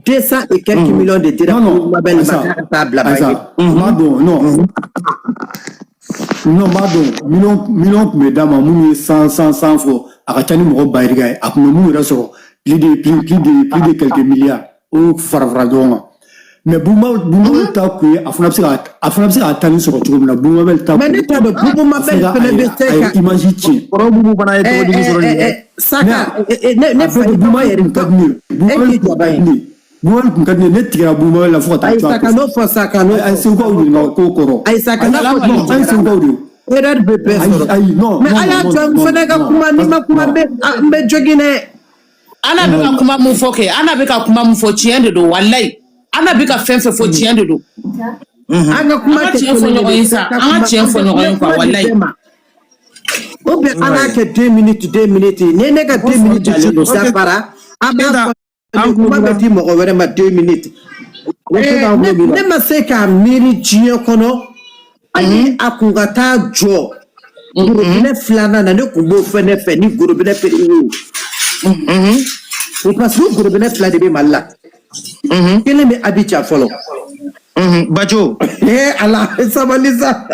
200 et quelques millions de dira Non, non. Bubu Mabel ma Aïssa, k'a ka taa bila banque. Aïssa, n b'a dɔn, non. Non, n b'a dɔn, miliyɔn miliyɔn tun bɛ d'a ma minnu ye 100 100 100 fɔ, a ka ca ni mɔgɔ ba yirika ye. A tun bɛ mun yɛrɛ sɔrɔ, plus de quelques milliards, o fara fara ɲɔgɔn kan. Mais Bumabel ta kun ye, a fana bɛ se k'a ta ni sɔrɔ cogo min na, Bumabel ta Mais kun ne t'a dɔn Bubu Mabel fana bɛ se a ye ka image tiɲɛ. Kɔrɔ Bubu fana ye tɔgɔ jugu sɔrɔ nin ye. Saka, ne A fa fɛ i tɔgɔ Bumabel yɛrɛ kun ka di ne ye. e Bumabel k'i kun jɔ ka ba di ne ye. Bumabel kun ka di ne ye. Ne tigɛra Bumabel la fo ka taa Ayi to a Saka kɔfɛ. n'o fɔ, Saka n'o Ayi, fɔ. Segukaw ɲininka ko kɔrɔ. Ayi Saka n'a fɔ. Non, an ye Segukaw de ye. Erreur bɛ bɛɛ Ayi sɔrɔ. ayi, non. Mais Non, a y'a non, to n non, fana ka non, kuma, ni ma kuma non. n bɛ jogin dɛ. Ana bɛ ka kuma mun fɔ kɛ, Ana bɛ ka kuma mun fɔ, tiɲɛ de don. Walayi, Ana bɛ ka fɛn fɛn fɔ, tiɲɛ de don. An ka kuma An ka kɛ tiɲɛ fɔ kelen ɲɔgɔn ye ye de, sa. ka An ka kuma tiɲɛ fɔ ɲɔgɔn ye quoi, kuma di walayi. bɛɛ ma. Ou bien an k'a kɛ 2 minutes 2 minutes, ni ne ka 2 minutes dafara, an b'a fɔ An ni kuma bɛ di mɔgɔ wɛrɛ ma 2 minutes. Ne ma se k'a miiri diɲɛ kɔnɔ, hali a kun ka taa jɔ gorobinɛ filanan na, ne kun b'o fɛnɛ fɛ ni gorobinɛ feere ye o, parce que gorobinɛ fila de bɛ Mali la, kelen bɛ Abidjan fɔlɔ. Bajo. Ee Ala, sabali sa.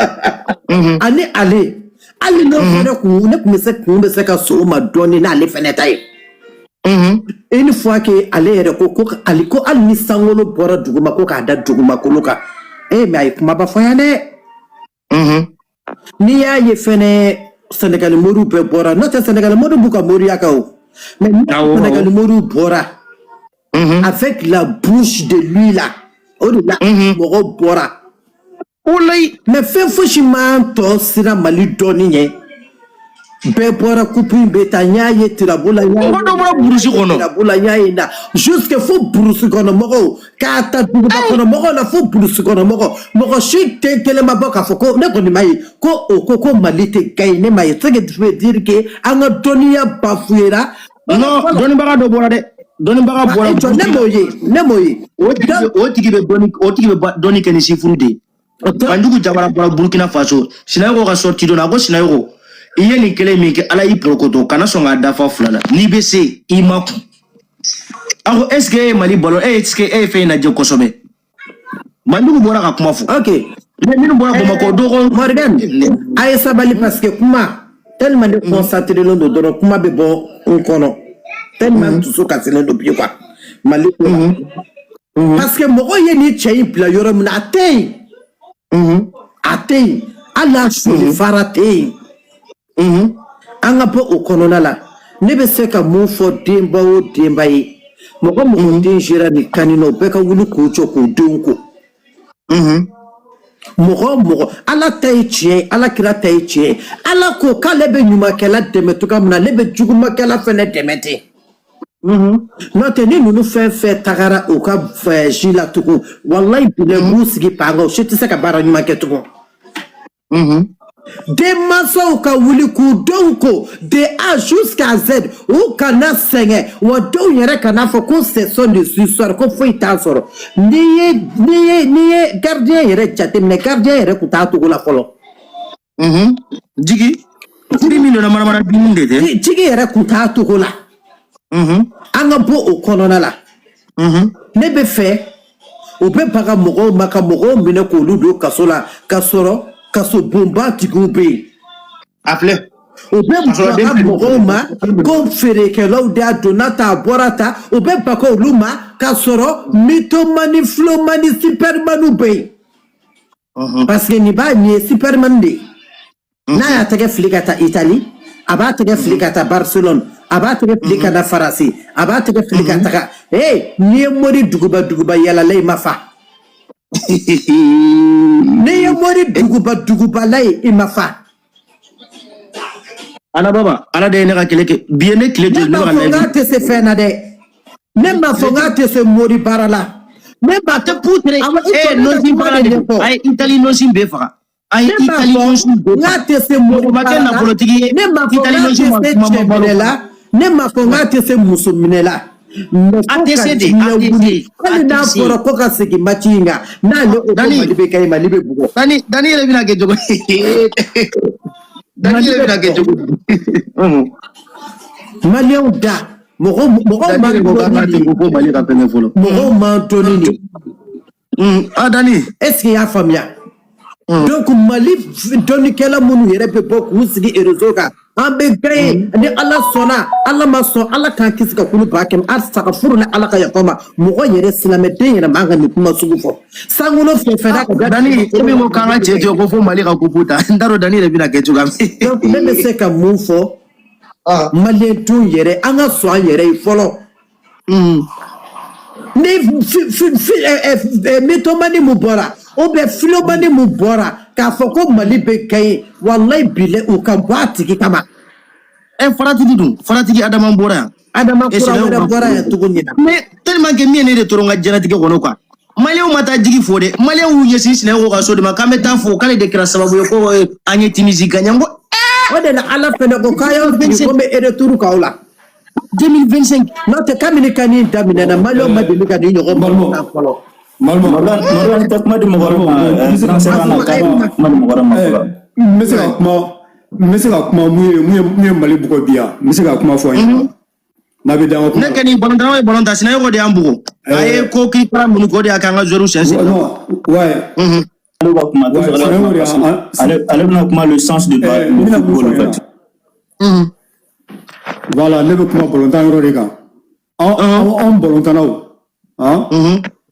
Ani ale, hali n'o fɛnɛ kun, ne kun bɛ se ka sɔn o ma dɔɔni n'ale fɛnɛ ta ye. Une fois que ale yɛrɛ ko ale ko hali ni sankolo bɔra duguma, ko k'a da dugumakolo kan, eh, mais a ye kumaba fɔ yan dɛ. N'i y'a ye fɛnɛ, Sɛnɛgali moriw bɛɛ bɔra, n'o tɛ Sɛnɛgali moriw b'u ka moriya kɛ o, mais ni Sɛnɛgali moriw bɔra avec la bouche de lui là, o de la mɔgɔw bɔra. Walayi. Mais fɛn fosi m'an tɔ siran Mali dɔɔni ɲɛ. Bɛɛ bɔra, coupe in bɛ taa, n y'a ye tirabu la, n y'a ye Mɔgɔ dɔ bɔra burusi kɔnɔ. Tirabu la, n y'a ye na jusque fo burusi kɔnɔ mɔgɔw, k'a ta duguba kɔnɔ mɔgɔw la fo burusi kɔnɔ mɔgɔ, mɔgɔ si tɛ kelen ma bɔ k'a fɔ ko ne kɔni ma ye ko o ko Mali tɛ gagne. Ne ma ye. Ce qui veut dire que an ka dɔnniya bafouera. Non, dɔnnibaga dɔ bɔra dɛ, dɔnnibaga bɔra. E jɔ, ne m'o ye, ne m'o ye. O tigi bɛ dɔnni kɛ ni chiffre de ye. Banjugu Jabara bɔra Burkina Faso, Sinayogo ka sortie don na, a ko: "Sinayogo, i ye nin kelen min kɛ, Ala y'i porokoto, kana sɔn k'a dafa fila la. N'i bɛ se, i ma kun." A ko: "Est ce que e ye Mali balo? Est ce que e ye fɛn in lajɛ kosɛbɛ?" Banjugu bɔra ka kuma fɔ. Mais minnu bɔra Bamakɔ, dɔw ko Morgan, a ye sabali, parce que kuma tellement ne concentré len don dɔrɔn, kuma bɛ bɔ n kɔnɔ tellement n dusu kasilen don bi quoi, Mali ko la, parce que mɔgɔ ye nin cɛ in bila yɔrɔ min na, a tɛ yen, a tɛ yen, hali a soli fara tɛ yen. An ka bɔ o kɔnɔna la. Ne bɛ se ka mun fɔ denba o denba ye? Mɔgɔ mɔgɔ den sera nin kani na, o bɛɛ ka wuli k'u jɔ k'u denw ko. Mɔgɔ o mɔgɔ, Ala ta ye tiɲɛ ye, Ala kira ta ye tiɲɛ ye. Ala ko k'ale bɛ ɲumankɛla dɛmɛ cogoya min na, ale bɛ jugumakɛla fɛnɛ dɛmɛ ten. N'o tɛ, ni ninnu fɛn fɛn tagara u ka voyage la tugun, walayi bilayi, b'u sigi pan kan, o si tɛ se ka baara ɲuman kɛ tugun. Denmansaw ka wuli k'u denw ko de A jusqu'à Z, u kana sɛgɛn wa. Denw yɛrɛ kana fɔ ko ce sont des histoires, ko foyi t'a sɔrɔ. N'i ye gardien yɛrɛ jateminɛ, gardien yɛrɛ kun t'a togo la fɔlɔ. Jigi jigi min donna manamana dumuni de tɛ. Jigi yɛrɛ kun t'a togo la. An ka bɔ o kɔnɔna la. Ne bɛ fɛ u bɛ baga mɔgɔw ma ka mɔgɔw minɛ k'olu don kaso la, ka sɔrɔ kaso bonba tigiw bɛ yen. A filɛ. U bɛ Ka sɔrɔ baga den mɔgɔw ma ko feerekɛlaw de y'a donna ta, a bɔra ta, u bɛ baga olu ma, ka sɔrɔ mythomane, filomane, supermaniw bɛ yen. Parce que nin b'a nin ye superman de ye. N'a y'a tɛgɛ fili ka taa Itali, a b'a tɛgɛ fili ka taa Barcelone, a b'a tɛgɛ fili ka na Faransi, a b'a tɛgɛ fili ka taga. Ee, n'i ye mori duguba duguba yalala, i ma fa. N'i ye mori duguba dugubala ye, i ma fa. Ala baba, Ala de ye ne ka kɛlɛ kɛ bi ye, ne tile Ne joli ne m'a bɛ ka fɔ n live. k'a tɛ se fɛn na dɛ. Ne m'a fɔ n k'a tɛ se mori baara la. Ne m'a A tɛ putere. Awɔ, i E jɔ, ne ka nɔnsi kuma faga de de ɲɛfɔ. A ye Itali nɔnsi bɛɛ faga, a ye Ne m'a Itali fɔ nɔnsi bɛɛ n k'a faga. tɛ se mori Mɔgɔ ma kɛ baara la. nafolotigi ye. Ne m'a fɔ n Itali k'a nɔnsi tɛ ma se ma cɛ balo. minɛ la. Ne m'a fɔ n k'a tɛ se muso minɛ la. Mais A fo tɛ ka se de, a diɲɛ tɛ wuli, se, a hali tɛ n'a se. fɔra ko ka segin match in kan, n'ale ko ko Dani. Mali bɛ gagner, Mali bɛ bugɔ. Dani, Dani yɛrɛ bɛna kɛ cogo Dani Mali yɛrɛ bɛ bɛna kɛ bugɔ. cogo di? Maliyɛnw da. Mɔgɔw Dani man ko k'an dɔnni ka de ten ko fo Mali ka fɛngɛ fɔlɔ. Mɔgɔw man dɔnni de. Ah Dani. Est ce que i y'a faamuya? Donc Mali dɔnnikɛla minnu yɛrɛ bɛ bɔ k'u sigi réseau kan, an bɛ gagner ni Ala sɔnna. Ala ma sɔn, Ala k'an kisi ka kulu 100,000 asakafuru ni Ala ka yafa ma. Mɔgɔ yɛrɛ, silamɛden yɛrɛ man ka nin kuma sugu fɔ sankolo fɛn fɛn n'a ka da. Dani, e min ko k'an ka cɛ to yen ko fo Mali ka coupe ta, n t'a dɔn Dani yɛrɛ bɛna kɛ cogoya min. Donc ne bɛ se ka mun fɔ? Maliyɛn denw yɛrɛ, an ka sɔn an yɛrɛ ye fɔlɔ. Ni fi fi ɛ ɛ mythomane mun bɔra ou bien philomane mun bɔra k'a fɔ ko Mali bɛ gagner, walayi bilɛ, u ka bɔ a tigi kama. Ɛ, faratigi dun, faratigi Adama bɔra yan. Adama E kura Sinayoko wɛrɛ ka bɔra yan tuguni na. Mais tellement que min ye ne de tɔɔrɔ n ka diɲɛlatigɛ kɔnɔ quoi. Maliyɛnw ma taa jigi fo dɛ. Maliyɛnw y'u ɲɛsin Sinayoko ka so de ma k'an bɛ taa fo k'ale de kɛra sababu ye ko an ye Tunisie gagné. N ko O de la Ala fɛnɛ ko k'a y'aw sigi ko n bɛ retour k'aw la. 2025. N'o tɛ, kabini ka nin daminɛna, maliyɛnw ma deli ka nin ɲɔgɔn Malimo. ta fɔlɔ. Malimo. Marwan tɛ kuma di mɔgɔ wɛrɛ ma. N bɛ se ka Grand sœur Anna, k'a ka kuma di mɔgɔ wɛrɛ ma fɔlɔ. N bɛ se ka kuma, n bɛ se ka kuma mun ye Mali bugɔ bi yan, n bɛ se ka kuma fɔ an ɲɛna n'a bɛ d'an ka kuma Ne kɛ ni balontannaw ye balon ta, Sinayoko de y'an bugɔ. A ye ko k'i fara minnu kɛ, o de y'a kɛ an ka joueurs sen sen. Non, ouais. Ale b'a kuma, Ouais, ale b'a Sinayoko kuma de parce que y'an ale bɛna kuma le sens de n le bɛna mun football fɔ en fait. ɲɛna? Voilà, ne bɛ kuma balontan yɔrɔ de kan. Anw balontannaw han,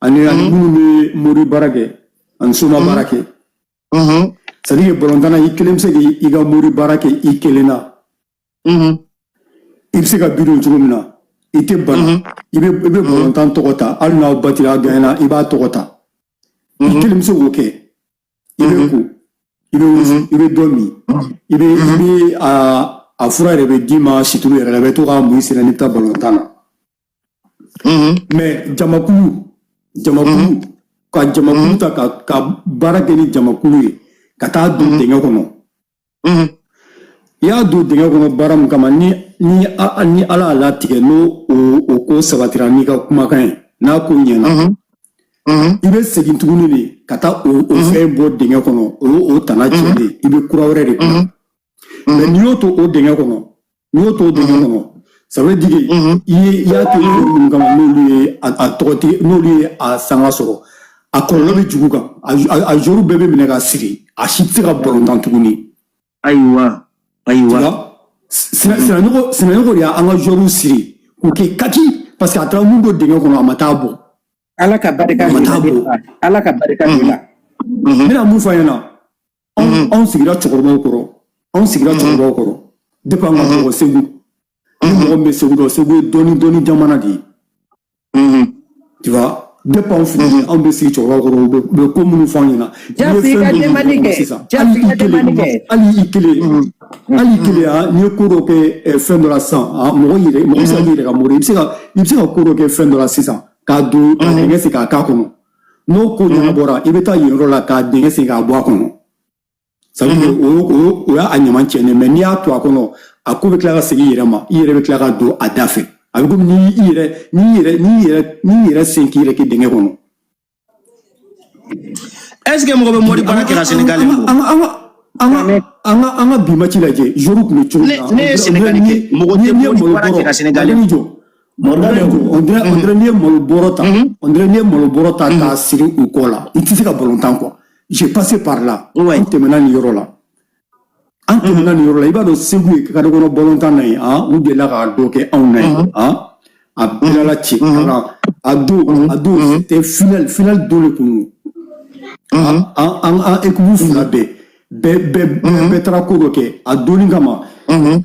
ani minnu bɛ mori baara kɛ ani soma baara kɛ, c'est à dire que balontanna, i kelen bɛ se k'i ka mori baara kɛ i kelen na. I bɛ se ka bi don cogo min na, i tɛ bana, i bɛ balontan tɔgɔ ta, hali n'aw batira a gagné, i b'a tɔgɔ ta. I kelen bɛ se k'o kɛ. I bɛ ko, i bɛ wusu, i bɛ dɔ min, i bɛ a fura yɛrɛ bɛ d'i ma situlu yɛrɛ la, i bɛ to k'a mun i sen na n'i bɛ taa balontan na. Mais jamakulu ka jamakulu ta ka baara kɛ ni jamakulu ye ka taa don dingɛ kɔnɔ, i y'a don dingɛ kɔnɔ baara min kama, ni Ala y'a latigɛ, n'o o ko sabatira n'i ka kumakan ye, n'a ko ɲɛna, i bɛ segin tuguni de ka taa o fɛn bɔ dingɛ kɔnɔ. O y'o o tana tiɲɛnen, i bɛ kura wɛrɛ de dilan. Mais n'i y'o to o dingɛ kɔnɔ, n'i y'o to o dingɛ kɔnɔ, ça veut dire que i y'a to fɛn minnu kama, n'olu ye a tɔgɔtigi, n'olu ye a sanga sɔrɔ, a kɔlɔlɔ bɛ jugu kan. A joueur bɛɛ bɛ minɛ ka siri, a si tɛ se ka balontan tuguni. Ayiwa. Tu Ayiwa. vois, Sinayoko de y'an ka joueur siri k'u kɛ kaki, parce que a taara mun don dingɛ kɔnɔ, a ma taa bɔ. Ala ka barika A ma don taa i bɔ. la. Ala ka barika don i la. N bɛna mun fɔ a ɲɛna? Anw sigira cɛkɔrɔbaw kɔrɔ, anw sigira cɛkɔrɔbaw kɔrɔ depuis an ka dɔgɔ Segu. Ni mɔgɔ min bɛ Segu dɔn, Segu ye dɔɔni dɔɔni jamana de ye. Tu vois, depuis anw fitinin, anw bɛ sigi cɛkɔrɔbaw kɔrɔ, u bɛ ko minnu fɔ an ɲɛna. N'i ye Jasi fɛn ka dɔ don demani dugu kɔnɔ kɛ. sisan, Jasi hali ka i kelen, demani kɛ. hali i kelen, hali i kelen, ah, n'i ye ko dɔ kɛ fɛn dɔ la sisan, ah, mɔgɔ yɛrɛ, mɔgɔ bɛ se ka k'i yɛrɛ ka mori, i bɛ se ka ko dɔ kɛ fɛn dɔ la sisan k'a don ka dingɛ sen k'a k'a kɔnɔ, n'o ko ɲɛnabɔra, i bɛ taa yen yɔrɔ la k'a dingɛ sen k'a bɔ a kɔnɔ. Ça veut dire o y'a ɲama tiɲɛnen. Mais n'i y'a to a kɔnɔ, a ko bɛ tila ka segin i yɛrɛ ma, i yɛrɛ bɛ tila ka don a da fɛ. A bɛ komi n'i yɛrɛ n'i yɛrɛ n'i yɛrɛ n'i yɛrɛ sen k'i yɛrɛ kɛ dingɛ kɔnɔ. Est ce que mɔgɔ bɛ mori baara kɛ ka Sénégal bɔ? An ka bi match lajɛ, joueur tun bɛ cogo min na. Ne ye Sénégal kɛ, mɔgɔ tɛ mori baara kɛ ka Sénégal ni jɔ. On dirait n'i ye malo bɔrɔ ta, on dirait n'i ye malo bɔrɔ ta k'a siri u kɔ la, i tɛ se ka balontan quoi. J'ai passé par là. An tɛmɛna nin yɔrɔ la. An tɛmɛna nin yɔrɔ la. I b'a dɔn, Segu ye carré kɔnɔ balontan na ye, han, u delila k'a dɔ kɛ anw na ye, han. A bilala ci ka na a don, c'était finale don de kun don. An équipe fila bɛɛ taara ko dɔ kɛ a donni kama.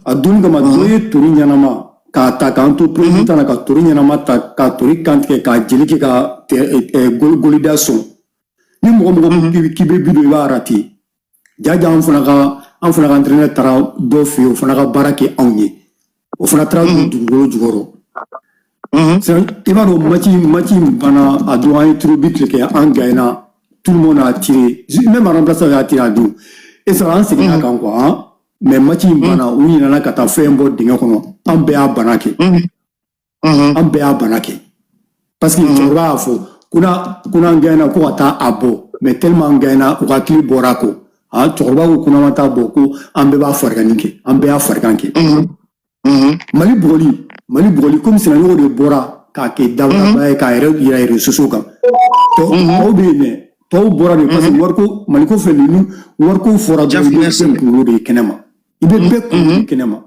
A donni kama, dɔ ye tori ɲɛnama k'a ta k'an to premier mi-temps na, ka tori ɲɛnama ta ka tori kantigɛ k'a jeli kɛ ka golida sɔn. Ni mɔgɔ ko k'i bɛ bi don, i b'a rater. Jaja, an fana ka entraîneur taara dɔ fɛ yen, o fana ka baara kɛ anw ye, o fana taara don dugukolo jukɔrɔ. I b'a dɔn, match in banna a don, an ye tir au but kɛ, an gagné, tout le monde a tiré, même remplaçant y'a tiré a don et ça, an seginna kan quoi, hein. Mais match in banna, u ɲinɛna ka taa fɛn bɔ dingɛ kɔnɔ, an bɛɛ y'a bana kɛ, an bɛɛ y'a bana kɛ, parce que cɛkɔrɔba y'a fɔ ko n'an gagné ko ka taa a bɔ. Mais tellement an gagné, u ka hakili bɔra a kɔ. Ah, cɛkɔrɔba ko n'an ma taa bɔ, ko an bɛɛ b'a farikanni kɛ, an bɛɛ y'a farikan kɛ. Mali bugɔli. Mali bugɔli, komi Sinayogo de bɔra k'a kɛ dababa ye k'a yɛrɛ yira réseaux sociaux kan. Tɔw bɛ yen dɛ, tɔw bɔra de parce que wariko, Maliko filɛ nin ye, ni wariko fɔra dɔrɔn, i bɛ bɛɛ kunkolo de ye kɛnɛ ma, i bɛ bɛɛ kunkolo de kɛnɛ ma.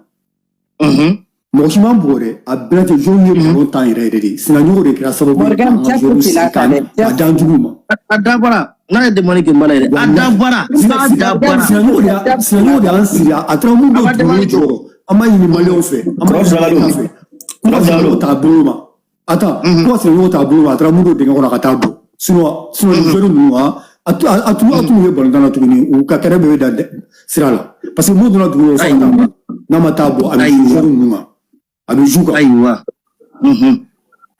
Mɔgɔ si m'an bugɔ dɛ, a bɛɛ lajɛlen joueurs ye ballon tan yɛrɛ yɛrɛ de. Sinayogo de kɛra sababu ye Morgan, k'an ka cɛ joueurs kun sigi tila k'a dɛ. k'a d'an juguw ma. A dabara n'a ye demande kɛ n bala yɛrɛ, a dabara, a dabara. Sinayogo de y'an siri, a taara mun A don ma dugukolo demande kɛ. jukɔrɔ. An b'a ɲini Maliyɛnw fɛ, an b'a Kɔrɔ ɲini Zagalo. Maliyɛnw fɛ k'u ka Kɔrɔ Zagalo. Sinayogo t'a bolo ma. Attends, k'u ka Sinayogo t'a bolo ma, a taara mun don dingɛ kɔnɔ ka taa bɔ. Sinon joueurs ninnu, a tu ye balontan na tuguni, u ka kɛnɛ bɛɛ bɛ da sira la, parce que mun donna dugu kɔnɔ fo ka taa bɔ, n'a ma taa bɔ, a bɛ Ayiwa. joueurs ninnu kan, a bɛ jouer kan. Ayiwa.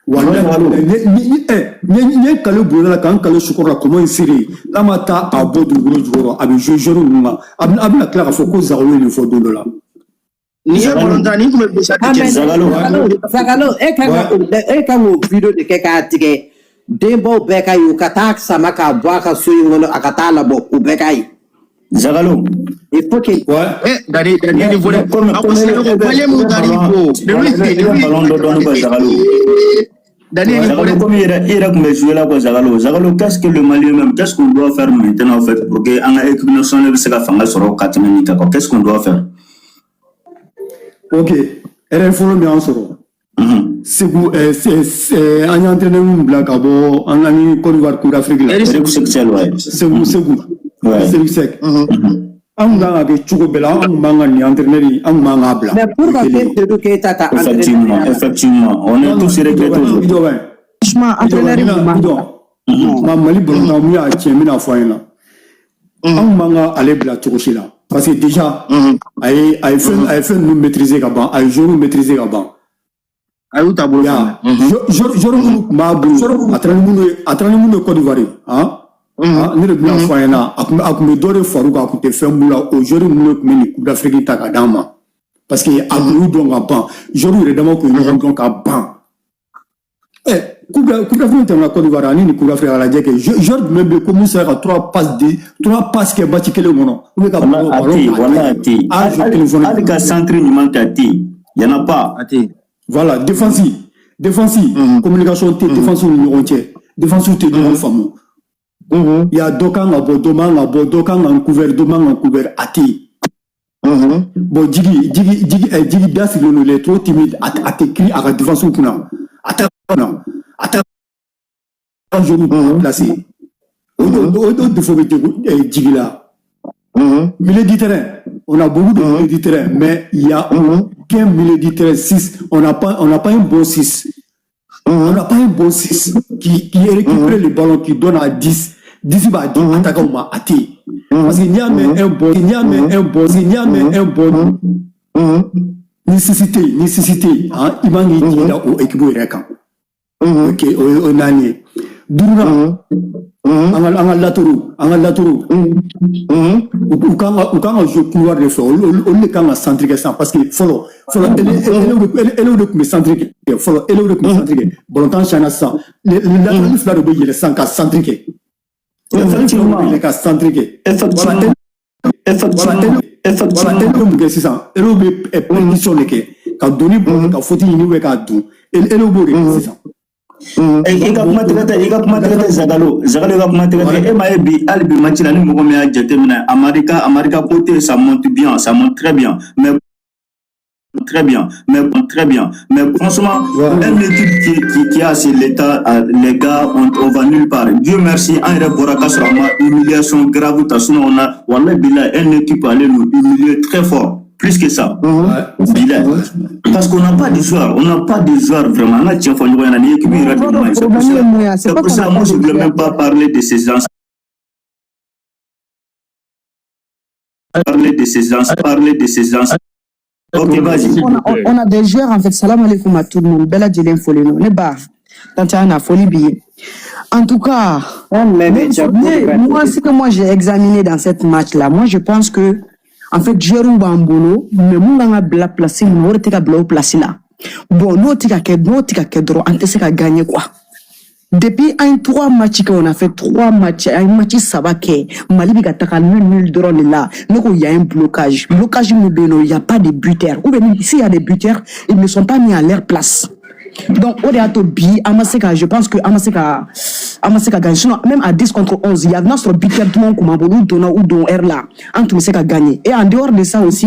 Walahi, n ye kale bonda la k'an kale sukɔrɔ la, kɔmɔ in sere, n'a ma taa a bɔ dugukolo jukɔrɔ, a bɛ jouer joueurs ninnu kan. A bɛna tila k'a fɔ ko Zagalo ye nin fɔ don dɔ la. Nin ye balontan nin tun bɛ bisa Ah, cɛ. mais Zagalo. Zagalo, Zagalo, e kan k'o vidéo de kɛ k'a tigɛ, denbaw bɛɛ ka ye, u ka taa sama k'a bɔ a ka so in kɔnɔ, a ka taa labɔ, u bɛɛ ka ye. Zagalo. Il faut que Ouais. Eh, Dani, Dani, nin fɔ dɛ. Comme A ko comme Sinayogo, Malien mun taara i ko. e bɛ ballon dɔ dɔɔni quoi, Zagalo. Dani ye nin fɔ Zagalo, dɛ. comme i yɛrɛ tun bɛ jouer la quoi, Zagalo. Zagalo, qu'est-ce que le Mali même, qu'est-ce qu'on doit faire maintenant en fait pour que an ka équipe nationale bɛ se ka fanga sɔrɔ ka tɛmɛ nin kan quoi? Qu'est-ce qu'on doit faire? Ok, erreur fɔlɔ min y'an sɔrɔ, Segu, an ye entraîneur min bila ka bɔ an ka ni Côte d'Ivoire Coupe d'Afrique la. Eric Eric Sexel, ouais. Segu, Segu. Segu Sek. An kun kan ka kɛ cogo bɛɛ la, an kun man ka nin entraîneur in, an kun man k'a bila. Mais pourquoi O ye kelen ye. Seydou Keita ta Effectivement, entraîneur? effectivement. On est tous regrettés aujourd'hui. I jɔ bɛ. Franchement, entraîneur I in kun man jɔ. Ma Mali balontan, mun y'a tiɲɛ, n bɛna fɔ an ɲɛna. An kun man ka ale bila cogo si la. Parce que déjà, a ye fɛn ninnu maîtriser ka ban, a ye joueurs maîtriser ka ban. A y'u taabolo Ya, faamuya. Joueurs minnu tun b'a bolo, a taara ni minnu ye Côte d'Ivoire, han? Ah, ne de bɛna fɔ an ɲɛna, a kun bɛ dɔ de far'u kan, a kun tɛ fɛn b'u la, o joueurs ninnu de tun bɛ nin Coupe d'Afrique ta ka d'an ma. Parce que a kun y'u dɔn ka ban, joueurs yɛrɛ dama kun ye ɲɔgɔn dɔn ka ban. Coupe d'Afrique tɛmɛna Côte d'Ivoire ani nin Coupe d'Afrique, a lajɛ kɛ joueur jumɛn bɛ yen ko mun sera ka trois passes kɛ match kelen kɔnɔ, ou bien ka Wala a ballon tɛ yen, k'a wala a tɛ yen. A joueur kelen fɔlɔ. Hali ka centre ɲuman kɛ, a tɛ yen. Y en a pas. A tɛ yen. Voilà, défense, communication tɛ défense ni ɲɔgɔn cɛ, défense tɛ ɲɔgɔn faamu. Il y a dɔ kan ka bɔ, dɔ man ka bɔ, dɔ kan ka couvert, dɔ man ka couvert, a tɛ yen. Bon, Jigi da sigilen don, il est trop timide, a tɛ kiiri a ka défense kunna, a t'a kunna, a t'a ka joueur placé. O défaut bɛ Jigi la. Milieu du terrain, on a beaucoup de milieu du terrain, mais il y a aucun milieu du terrain 6. On n'a pas un bon 6. On n'a pas un bon 6 qui récupère le ballon, qui donne à 10. 10 b'a di attaquant ma, a tɛ yen. Parce que n'i y'a mɛn un bon, n'i y'a mɛn un bon, n'i y'a mɛn un bon, ni six tɛ yen, ni six tɛ yen, han, i man k'i jigi da o équipe yɛrɛ kan. Ok, o ye naani ye. Duurunan, an ka latéraux, an ka latéraux, u kan ka jouer couloir de fɛ, olu de kan ka centre kɛ sisan, parce que fɔlɔ fɔlɔ ailiers de tun bɛ centre kɛ, fɔlɔ ailiers de tun bɛ centre kɛ. Balontan siɲɛna sisan, latéral fila de bɛ yɛlɛ sisan ka centre kɛ. Latéral fila de bɛ yɛlɛ ka centre kɛ. Effectivement. Effectivement. Voilà, Effectivement. ailiers bɛ mun kɛ sisan? Ailiers bɛ percussion de kɛ ka doni bɔ, ka faute ɲini ou bien k'a dun. Ailiers b'o de kɛ sisan. I ka kuma tigɛ tɛ, i ka kuma tigɛ tɛ, Zagalo. Zagalo, i ka kuma tigɛ tɛ. E m'a ye bi, hali bi match la, ni mɔgɔ min y'a jateminɛ, Amadi ka côté, ça monte bien, ça monte très bien, mais très bien, mais très bien, mais franchement, une équipe qui a assez l'état, les gars, on va nulle part. Dieu merci, an yɛrɛ bɔra k'a sɔrɔ a ma humiliation grave ta, sinon on a, wallahi billahi, une équipe allait nous humilier très fort, plus que ça. Billahi. Parce qu'on n'a pas de joueurs, on n'a pas de joueurs vraiment. An ka tiɲɛ fɔ ɲɔgɔn ɲɛna, ni équipe yɛrɛ de man ɲi. C'est pour ça, C'est c'est pas pour qu'on ça, n'a moi pas je de voulais joueurs. Même pas parler de ces gens, parler de ces gens, parler de ces gens. Ok, vas-y. On a des joueurs, en fait. Salam alaikum à tout le monde. Bɛɛ lajɛlen folen don. Ne ba, tante Anna, foli b'i ye. En tout cas, Mais moi, ce que moi j'ai examiné dans cette match-là, moi je pense que, en fait, joueurs b'an bolo, mais mun kan ka bila place min na, o de tɛ ka bila o place la. Bon, n'o tɛ ka kɛ, n'o tɛ ka kɛ dɔrɔn, an tɛ se ka gagner quoi. Depuis an ye trois matchs kɛ, on a fait trois matchs, an ye match saba kɛ, Mali bɛ ka taga nul nul dɔrɔn de la. Ne ko, il y a un blocage. Blocage min bɛ yen nɔ, il y a pas de buteurs. Ou bien s'il y a des buteurs, ils ne sont pas mis à leur place. Donc o de y'a to bi an ma se ka, je pense que an ma se ka gagner. Sinon, même à 10 contre 11, il y a n'a sɔrɔ buteur duman kun b'an bolo, u donna u don heure la, an tun bɛ se ka gagner. Et en dehors de ça aussi,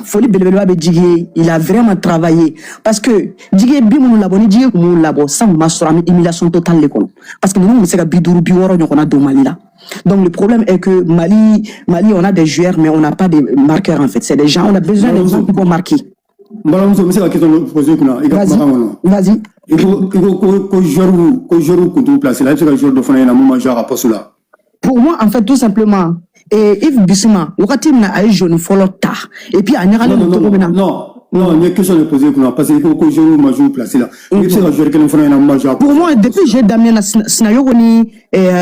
foli belebeleba bɛ Jigi ye. Il a vraiment travaillé, parce que Jigi ye but minnu labɔ, ni Jigi kun m'u labɔ san, kun b'a sɔrɔ an bɛ humiliation totale de kɔnɔ, parce que ninnu kun bɛ se ka 50, 60 ɲɔgɔnna don Mali la. Donc le problème est que Mali, on a des joueurs, mais on n'a pas de marqueurs en fait. C'est des gens, on a besoin des gens qui vont marquer. N balimamuso, n bɛ se ka question dɔ poser kunna i ka Vas-y. kumakan kɔnɔ? Vas-y. I ko ko joueur kun t'u place la, i bɛ se ka joueur dɔ fana ɲɛna mun ma jouer a ka poste la? Pour moi, en fait, tout simplement, et Yves Bissouma, wagati min na a ye jaune fɔlɔ ta, et puis a ɲagalen Non. don Non. cogo min na. Non, n ye question de poser kunna, parce que i ko ko joueur ma jouer place la, i bɛ se ka joueur kelen fana ɲɛna mun ma jouer a Pour moi, depuis jeu daminɛ na, Sinayogo ni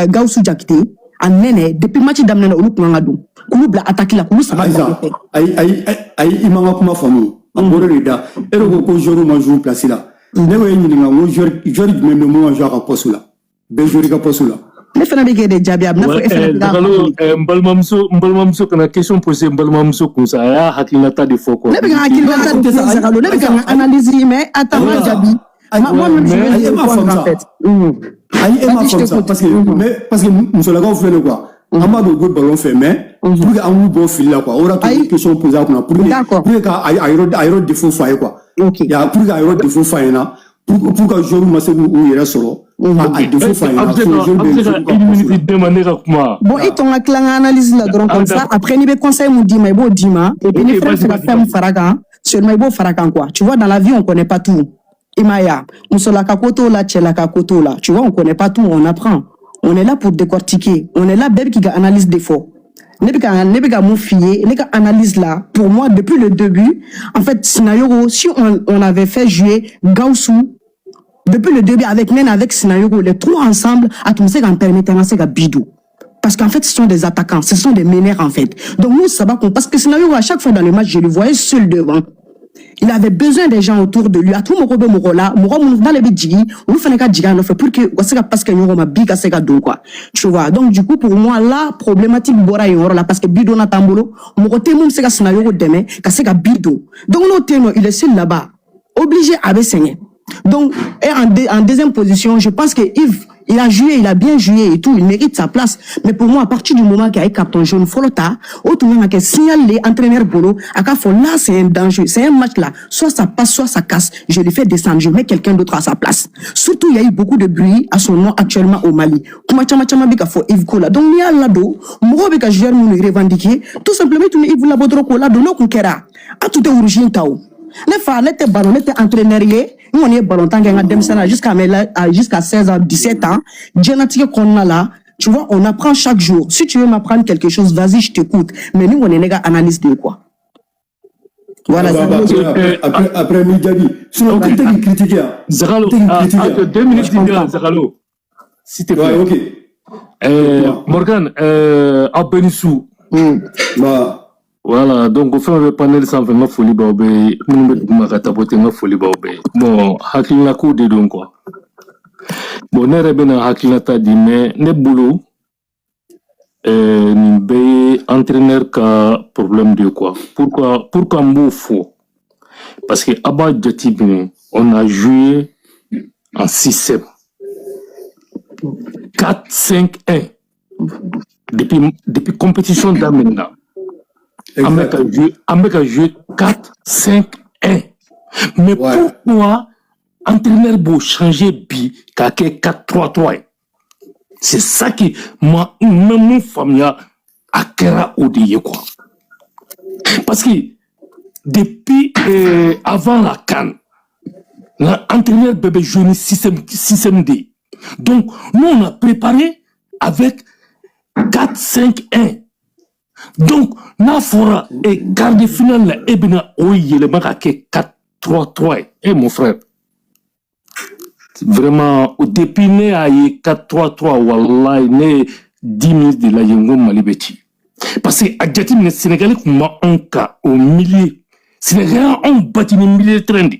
Gawusu Jakite a nɛnɛ, depuis match daminɛ na, olu kun kan ka don k'olu bila attaque la, k'olu saba bila Ayiwa, kɔfɛ. Ayi, ayi, ayi, i man ka kuma faamu. A bɔra de da e de ko ko joueur ma jouer place la. Ne ko e ɲininka n ko joueur jumɛn bɛ mun ma jouer a ka poste la? Bɛɛ joueur ka poste la. Ne fana bɛ k'e de jaabi, a bɛ n'a fɔ e fana bɛ k'a Zagalo, faamu. N balimamuso kana question poser n balimamuso kun sa, a y'a hakilinata de fɔ quoi. Ne bɛ ka hakilinata de fɔ, Zagalo, ne bɛ ka n ka analyse, mais attends, ma jaabi. Moi-même, je vais Ayi, e m'a répondre faamu en sa. fait. Ayi, e m'a Vas-y, je faamu sa, t'écoute. parce que mais parce que musolakaw filɛ nin quoi, an b'a dɔn u bɛ ballon fɛ, mais pour que an k'u bɔ fili la quoi, o de y'a to Ayi. question poser a kunna pour que D'accord. pour que ka a yɔrɔ défaut f'a ye quoi. Ya, pour que a yɔrɔ défaut f'a ɲɛna, pour que joueur ma se k'u yɛrɛ sɔrɔ a défaut f'a A ɲɛna. bɛ se Sinon ka joueur a bɛ bɛ se joueur ka ka une poste la. minute d'e ma ne ka kuma. Bon, i tɔn ka tila n ka analyse la dɔrɔn, Ah, comme ça d'accord. après n'i bɛ conseil mun d'i ma, i b'o d'i ma, et puis ni Ok, fɛn vas-y, bɛ se ka vas-y, fɛn mun vas-y. fara kan seulement, i b'o fara kan quoi. Tu vois, dans la vie, on connaît pas tout. I m'a ye wa, musolaka ko t'o la, cɛlaka ko t'o la. Tu vois, on connaît pas tout, on apprend. On est là pour décortiquer, on est là, bɛɛ bɛ k'i ka analyse de fɔ. Ne bɛ ka mun f'i ye, ne ka analyse la, pour moi, depuis le début, en fait, Sinayogo, si on avait fait jouer Gawusu depuis le début avec Nene, avec Sinayogo, les trois ensemble, a tun bɛ se k'an permettre an ka se ka but don. Parce qu'en fait, ce sont des attaquants, ce sont des meneurs en fait. Donc nous, ça va qu'on. Parce que Sinayogo, à chaque fois dans le match, je le voyais seul devant. Il avait besoin des gens autour de lui. A tout mɔgɔ bɛ mɔgɔ la, mɔgɔ minnu n'ale bɛ jigin, olu fana ka jigin a nɔfɛ pour que u ka se ka passe kɛ ɲɔgɔn ma, but ka se ka don quoi. Tu vois. Donc du coup, pour moi, la problématique bɔra yen yɔrɔ la, parce que but donna t'an bolo, mɔgɔ tɛ mun bɛ se ka Sinayogo dɛmɛ ka se ka but don. Donc n'o tɛ yen nɔ, il est seul là-bas. Obligé a bɛ sɛgɛn. Donc, et en deuxième position, je pense que Yves, il a joué, il a bien joué et tout, il mérite sa place. Mais pour moi, à partir du moment qu'il y a eu carton jaune, fɔlɔ ta, o tun kan ka kɛ signal le entraîneur bolo, a k'a fɔ là, c'est un danger, c'est un match là, soit ça passe, soit ça casse, je le fais descendre, je mets quelqu'un d'autre à sa place. Surtout, il y a eu beaucoup de bruit à son nom actuellement au Mali. Kuma caman caman bɛ ka fɔ Yves ko la. Donc, n'i y'a ladon, mɔgɔw bɛ ka joueur minnu revendiquer, tout simplement, i tun bɛ Yves labɔ dɔrɔn k'o ladon, n'o kun kɛra, a tun tɛ rouge in ta o. Ne fa, ne tɛ ballon, ne tɛ entraîneur ye. N kɔni ye ballon tan kɛ n ka denmisɛnnin la jusqu'à 16 ans, 17 ans. Diɲɛlatigɛ kɔnɔna la, tu vois, on apprend chaque jour. Si tu veux m'apprendre quelque chose, vas-y, je t'écoute. Mais ni kɔni ye ne ka analyse de ye quoi. Voilà. Après, après, après, après mi jaabi, sinon n tɛ k'i critiquer yan. Zagalo, N tɛ k'i ah, critiquer ah, yan. 2 minutes di yan, Zagalo. S'il te Ouais, plaît. ok. Morgan, aw bɛɛ ni su. Bah, Voilà, donc o fɛn bɛ panel sanfɛ, n ka foli b'aw bɛɛ ye. Minnu bɛ duguma ka tapoter, n ka foli b'aw bɛɛ ye. Bon, hakilina ko de don quoi. Bon, ne yɛrɛ bɛna hakilinata di, mais ne bolo nin bɛɛ ye entraîneur ka problème de ye quoi. Pourquoi n b'o fɔ? Parce que a b'a jate minɛ, on a joué en système 4-5-1 depuis compétition daminɛna. An bɛ ka exact. jouer, an bɛ ka jouer 4-5-1. Mais pourquoi entraîneur b'o changer bi k'a kɛ 4-3-3 ye? C'est ça qui ma n bɛ mun faamuya, a kɛra o de ye quoi. Parce que depuis avant la CAN, l'entraîneur bɛɛ bɛ jouer ni système de ye. Donc nous, on a préparé avec 4-5-1. Donc n'a fɔra e quart de finale la, e bɛna o yɛlɛma ka kɛ 4-3-3 ye. Eh mon frère, vraiment, depuis ne y'a ye 4-3-3, wallahi, ne ye 10 minutes de lajɛ, n ko Mali bɛ ci. Parce que a jateminɛ, Sénégal tun ma anw ka au milieu. Sénégal y'anw bati ni milieu terrain de.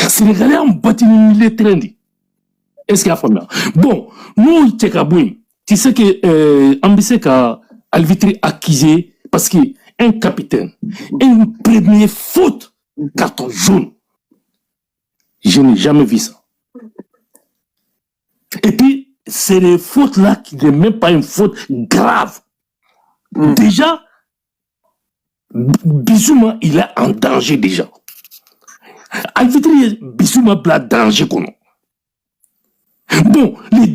Sénégal y'anw bati ni milieu terrain de. Est-ce qu'il y'a faamuya? Bon, n'o cɛ ka bɔ yen, tu sais que an bɛ se ka arbitre accuser parce que un capitaine, une première faute, carton jaune. Je n'ai jamais vu ça. Et puis, c'est des fautes là qui n'est même pas une faute grave. Déjà, Bissouma, il est en danger déjà. Arbitre ye Bissouma bila danger kɔnɔ. Bon, les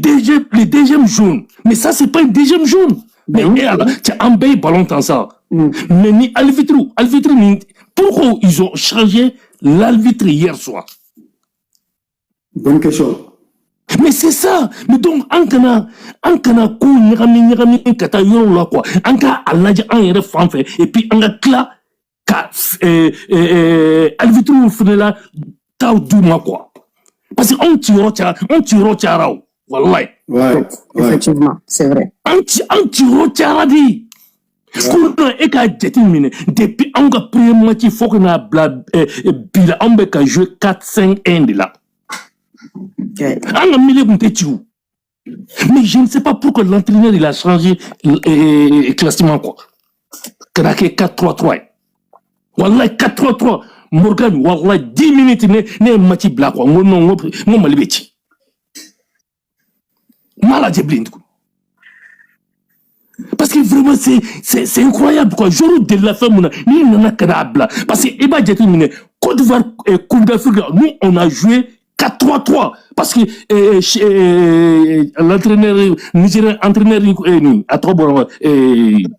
deuxièmes jaunes, mais ça, c'est pas une deuxième jaune. Mais eh, alors, tu as un bel ballon dans ça. Mais ni arbitre, arbitre, pourquoi ils ont changé l'arbitre hier soir? Bonne question. Mais c'est ça. Mais donc, an kana ko ɲagami ɲagami ka taa yɔrɔw la quoi. An ka a lajɛ an yɛrɛ fan fɛ et puis an ka tila ka arbitre fɛnɛ la taw d'u ma quoi. Parce que anw ciyɔrɔ cayara, anw ciyɔrɔ cayara o. Wallahi. Effectivement, c'est vrai. An ciyɔrɔ cayara de. Ko non, e k'a jate minɛ depuis anw ka premier match fo ka n'a bila bi la, anw bɛ ka jouer 4-5-1 de la. An ka milieu tun tɛ ci o. Mais je ne sais pas pourquoi l'entraîneur, il a changé le classement quoi. Ka na kɛ 4-3-3 ye. Wallahi, 4-3-3, Morgan, wallahi, 10 minutes, ne ye match bila quoi. N ko non, n ko Mali bɛ ci. N m'a lajɛ bilen tuguni. Parce que vraiment, c'est incroyable quoi. Joueur delila fɛn mun na n'i nana ka n'a bila, parce que i b'a jateminɛ, Côte d'Ivoire, Coupe d'Afrique, nous, on a joué 4-3-3 parce que l'entraîneur nigérien, entraîneur ni a tɔgɔ bɔra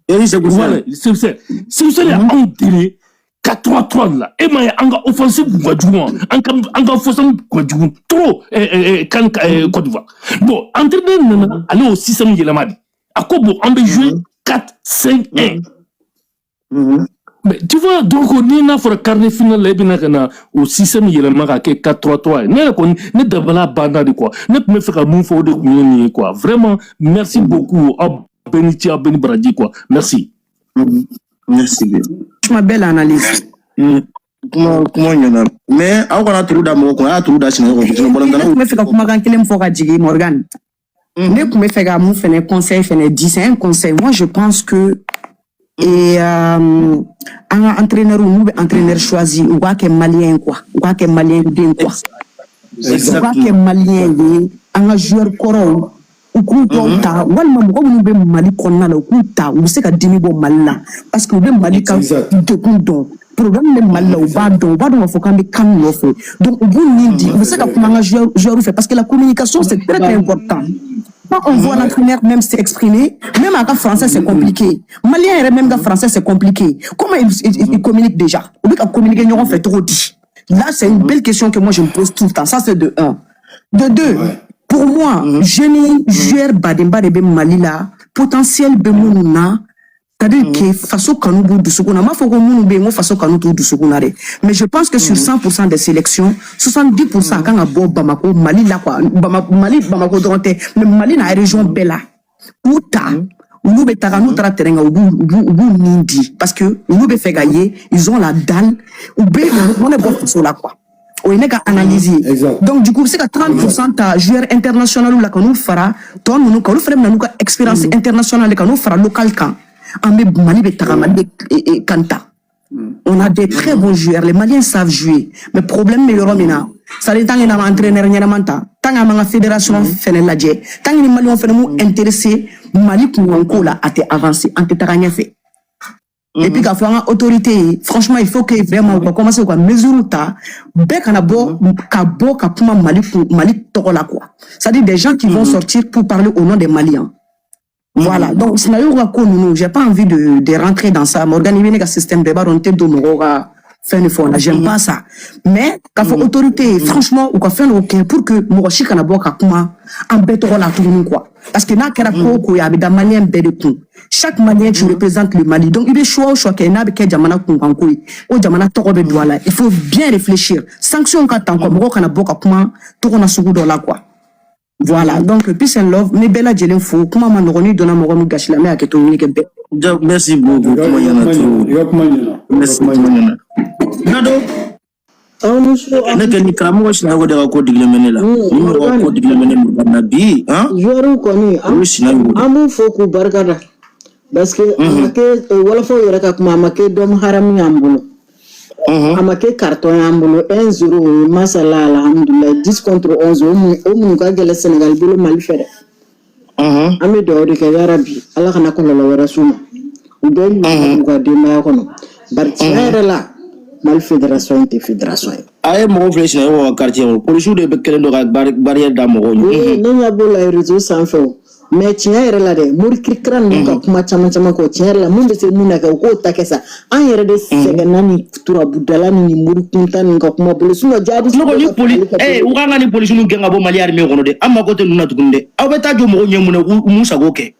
Eric. Voilà, c'est anw deli 4-3-3 de la. E m'a ye, an ka offensive kun ka jugu wa, an ka offensive kun ka jugu trop kan Côte d'Ivoire. Bon, entraîneur nana, ale y'o système yɛlɛma de. A ko bon, an bɛ jouer 4-5-1. Mais tu vois, donc ni n'a fɔra quart de finale la, e bɛna ka na o système yɛlɛma ka kɛ 4-3-3 ye. Ne yɛrɛ kɔni, ne dabala banna de quoi. Ne tun bɛ fɛ ka mun fɔ, o de tun ye nin ye quoi. Vraiment, merci beaucoup. Aw bɛɛ ni ce, aw bɛɛ ni baraji quoi. Merci. Merci bien. Franchement, belle analyse. Kuma ɲɛna, mais aw kana turu da mɔgɔ kun, a y'a turu da Sinayoko kun, sinon Ne balontannaw. tun bɛ fɛ ka kumakan kelen fɔ ka jigin, Morgan. Ne tun bɛ fɛ ka mun fɛnɛ conseil fɛnɛ di, c'est un conseil. Moi, je pense que et an ka entraîneur, n'u bɛ entraîneur choisi, u k'a kɛ malien ye quoi, u k'a kɛ malien den quoi, u k'a kɛ malien ye. An ka joueur kɔrɔw, u k'u dɔw ta, walima mɔgɔ minnu bɛ Mali kɔnɔna la, u k'u ta, u bɛ se ka dimi bɔ Mali la parce que u bɛ Mali ka degun dɔn, problème bɛ Mali la, u b'a dɔn, u b'a dɔn k'a fɔ k'an bɛ kan nɔfɛ. Donc u b'u nin di, u bɛ se ka kuma an ka joueur fɛ parce que la communication, c'est très très important. Quand on voit l'entraîneur même s'exprimer, même en français, c'est compliqué. Malien yɛrɛ même ka français, c'est compliqué. Comment il communique déjà? U bɛ ka communiquer ɲɔgɔn fɛ cogo di? Là, c'est une belle question que moi, je me pose tout le temps. Ça, c'est de un. De deux, pour moi, jeune joueur badenba de bɛ Mali la, potentiel bɛ minnu na, c'est-à-dire que faso kanu b'u dusukun na. N m'a fɔ ko minnu bɛ yen ko faso kanu t'u dusukun na dɛ, mais je pense que sur 100% des sélections, 70% a kan ka bɔ Bamako, Mali la quoi. Bamako, Mali, Bamako dɔrɔn tɛ, mais Mali n'a région bɛɛ la, k'u ta, olu bɛ taga, n'u taara terrain kan, u b'u nin di parce que olu bɛ fɛ ka ye, ils ont la dalle, u bɛ mɔnɛ bɔ faso la quoi. O ye ne ka analyse ye. Donc du coup, u bɛ se ka 30% ta joueur international la ka n'u fara tɔ ninnu kan, olu fana bɛ na n'u ka expérience internationale ka n'u fara local kan. An bɛ Mali bɛ taga, Mali bɛ kan ta. On a des très bons joueurs, les Maliens savent jouer, mais problème bɛ yɔrɔ min na, c'est à dire tant que n'an ma entraîneur ɲɛnama ta, tant qu'an m'an ka fédération fɛnɛ lajɛ, tant que ni Maliens fɛnɛ m'u intéressé Mali kunkanko la, a tɛ avancer, an tɛ taga ɲɛfɛ. Et puis k'a fɔ an ka autorité ye, franchement, il faut que vraiment u ka commencer u ka mesure ta, bɛɛ kana bɔ ka bɔ ka kuma Mali kun, Mali tɔgɔ la quoi. C'est-à-dire des gens qui vont sortir pour parler au nom des Maliens. Voilà, donc Sinayogo ka ko ninnu, j'ai pas envie de rentrer dans ça. Morgan, i bɛ ne ka système bɛɛ b'a dɔn, n tɛ don mɔgɔw ka fɛn ni fɛnw na, j'aime pas ça. Mais k'a fɔ autorité ye, franchement, u ka fɛn dɔw kɛ pour que mɔgɔ si kana bɔ ka kuma an bɛɛ tɔgɔ la tuguni quoi. Parce que n'a kɛra ko o ko ye, a bɛ da Malien bɛɛ de kun. Chaque Malien, tu représentes le Mali. Donc i bɛ choix o choix kɛ, n'a bɛ kɛ jamana kunkanko ye, o jamana tɔgɔ bɛ don a la. Il faut bien réfléchir. Sanction ka ta quoi, mɔgɔw kana bɔ ka kuma tɔgɔ na sugu dɔ la quoi. Voilà, donc peace and love, ne bɛɛ lajɛlen fo, kuma ma nɔgɔn, n'i donna mɔgɔ min gasi la, n bɛ hakɛto ɲini kɛ bɛɛ. Ja, merci beaucoup. Kuma ɲɛna trop. I ka kuma ɲɛna. Merci, kuma ɲɛna. Nado. Aw ni su. Ne kɛ ni karamɔgɔ Sinayogo de ka ko digilen bɛ ne la. Ni mɔgɔ Morgan. Ko digilen bɛ ne Morgan na bi han. Joueurs kɔni, O ye Sinayogo de. An b'u fo k'u barika da parce que a ma kɛ wɔlɔfɔw yɛrɛ ka kuma, a ma kɛ dɔm haramu y'an bolo, a ma kɛ carton y'an bolo. 1-0, o ye masala, alhamdulilayi. 10 contre 11, o mun ka gɛlɛn Sénégal bolo Mali fɛ dɛ. An bɛ dugawu de kɛ, yarabi Ala kana kɔlɔlɔ wɛrɛ s'u ma, u bɛɛ ɲuman u ka denbaya kɔnɔ. Bari tiɲɛ yɛrɛ la, Mali fédération in tɛ fédération ye. A ye mɔgɔw filɛ Sinayogo ka quartier kɔnɔ, polisiw de bɛ kɛlen don ka barrière da mɔgɔw ɲɛ. Ee, ne ɲɛ b'o la réseau sanfɛ o. Mais tiɲɛ yɛrɛ la dɛ, mori kirikira ninnu ka kuma caman caman kɔ, tiɲɛ yɛrɛ la, mun bɛ se mun na kɛ, u k'o ta kɛ sa. An yɛrɛ de sɛgɛnna ni turabudala ni mori kuntan ninnu ka kuma bolo, sinon jihadiste. Ne ko ni poli u kan ka ni polisiw gɛn ka bɔ Mali armée kɔnɔ dɛ. An mako tɛ ninnu na tuguni dɛ. Aw bɛ taa jɔ mɔgɔw ɲɛ mun na k'u mun sago kɛ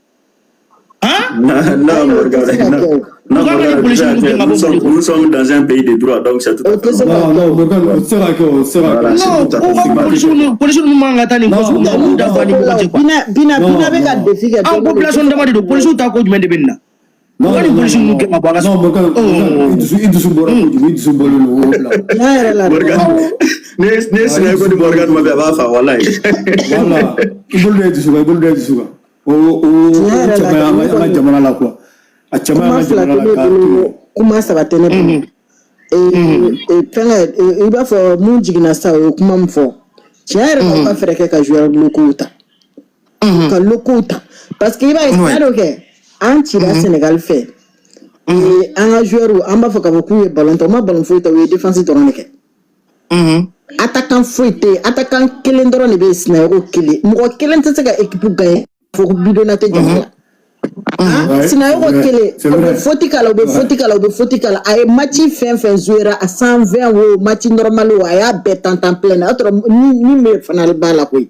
han? Non, non, Morgan, non. Non, Pourquoi Morgan, les policiers nous gɛn ka bɔ nous sommes, Mali kɔnɔ? nous sommes dans un pays de droit, donc c'est tout à O fait tɛ se ka Non, kɛ. non, Morgan, o tɛ se ka kɛ, o tɛ se ka kɛ. Voilà, c'est Non, tout à u fait ka normal. Polisiw ninnu man kan ka taa nin ko sugu la, k'u dafa ni ɲɔgɔn cɛ quoi. Bina bina Non, bina bɛ ka non. défi kɛ An don o don. population dama de don, polisiw ta ko jumɛn de bɛ nin na? Non, U ka non, nin polisiw non, ninnu gɛn ka bɔ a ka non, Morgan, Morgan, i dusu bɔra kojugu, i dusu bɔlen don, o bila. Tiɲɛ yɛrɛ la dɛ. Morgan, ne Sinayogo ni Morgan ma bɛn, a b'a fa, walayi. Voilà, i bolo da i dusu kan, i bolo da i dusu kan. O Tiɲɛ yɛrɛ cɛ la man ɲi dɛ, an ne ka kɔni jamana la quoi. A cɛ man ɲi kuma an ka fila jamana tɛ la ne k'a to yen. bolo, kuma saba tɛ ne bolo. Fɛngɛ, i b'a fɔ mun jiginna sa, o ye kuma min fɔ, tiɲɛ yɛrɛ la, u ka fɛɛrɛ kɛ ka joueur locaux ta, ka locaux ta, parce que i b'a ye tiɲɛ dɔ kɛ, an cira Sénégal fɛ. An ka joueur, an b'a fɔ k'a fɔ k'u ye ballon ta, u ma ballon foyi ta, u ye défense dɔrɔn de kɛ. Attaquant foyi tɛ yen, attaquant kelen dɔrɔn de bɛ yen, Sinayogo kelen. Mɔgɔ kelen tɛ se ka équipe gagner fo bidonna tɛ jama la. Ah, Ouais, Sinayogo c'est vrai, kelen, c'est u bɛ vrai. faute k'a la, u bɛ faute k'a la, u bɛ faute k'a la. A ye match fɛn fɛn jouer a 120 o match normal o, a y'a bɛɛ tan plein na. O y'a sɔrɔ ni min fana b'a la koyi,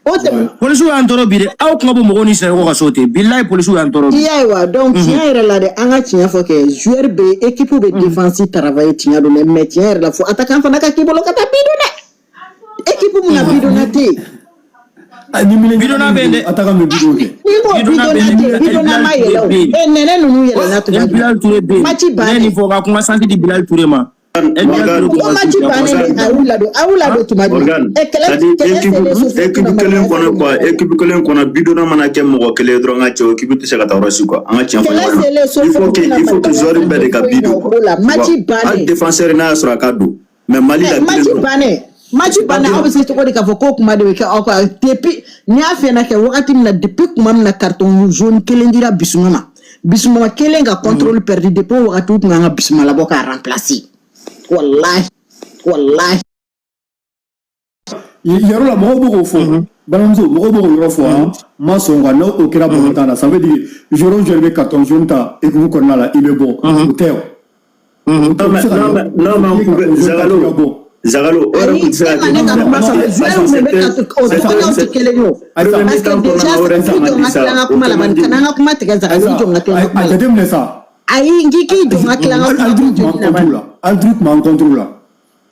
o tɛmɛ. Polisiw y'an tɔɔrɔ bi dɛ. Aw kuma bɔ mɔgɔw ni Sinayogo ka so ten, bilayi, polisiw y'an tɔɔrɔ I bi. y'a ye wa? Donc tiɲɛ yɛrɛ la dɛ, an ka tiɲɛ fɔ kɛ, joueur bɛ, équipe bɛ défense travailler, tiɲɛ don dɛ, mais tiɲɛ yɛrɛ la, fo attaquant fana ka k'i bolo ka taa bidon dɛ. Équipe mun na bidonna tɛ yen? Ah, ni minɛ Bidonna bɛ yen dɛ. Attaquant bɛ bidon kɛ. Ni ko Bidonna bɛ bidonna yen. tɛ yen, bidonna ma yɛlɛ o. Bɛ yen. E nɛnɛ ninnu yɛlɛnna tuma El Bilal jumɛn? Touré bɛ yen. Match Ne ye bannen. nin fɔ ka kuma santi di Bilal Touré ma. El Bilal Morgan, Touré Ko kuma match santi di a bannen kuma de, a y'u ladon, a y'u ladon tuma jumɛn? Morgan, E kɛlɛ c'est-à-dire kɛlɛ équipe selen so équipe kelen kɔnɔ quoi, équipe kelen kɔnɔ, bidonna mana kɛ mɔgɔ kelen ye dɔrɔn, ka cɛ, équipe tɛ se ka taa yɔrɔ si quoi. An ka tiɲɛ fɔ Kɛlɛ ɲɔgɔn selen so na. Il faut que joueur bɛɛ de ka foyi bi ɲɛ don o quoi. ko la. Tu Match vois, hali bannen. défenseur n'a y'a sɔrɔ a ka don. Mais Mali la Match kelen dɔrɔn. bannen, match bannen, aw bɛ se cogo di k'a fɔ k'o kuma de bɛ kɛ aw kan? Depuis n'i y'a fɛn kɛ wagati min na, depuis kuma min na carton jaune kelen dira Bissouma ma, Bissouma kelen ka contrôle perdu, depuis o wagati u tun kan ka Bissouma labɔ k'a remplacer, wallahi wallahi. Yɔrɔ la, mɔgɔw bɛ k'o fɔ, balimamuso, mɔgɔw bɛ k'o yɔrɔ fɔ. Han, ma sɔn quoi. N'o o kɛra balontan na, ça veut dire joueur o joueur bɛ carton jaune ta équipe kɔnɔna la, i bɛ bɔ, o tɛ o. Non mais non mais non mais on pouvait Zagalo Zagalo, o yɛrɛ Ayi, tun tɛ se ka e ma kɛ ne ka kuma parce faamu. que Joueur parce que min bɛ c'était ka o tɔgɔyaw tɛ kelen ye o. premier Parce que mi-temps kɔnɔna déjà na, o yɛrɛ i ta jɔ man n di ka sa, tila n ka o kuma kɛ laban, man di. kana n ka kuma tigɛ Zagalo, i jɔ n ka tila n ka A kuma la. jateminɛ sa. Ayi, n k'i k'i jɔ n ka tila n ka kuma Arbitre tun contenu b'an laban. contre la, arbitre tun b'an contre la.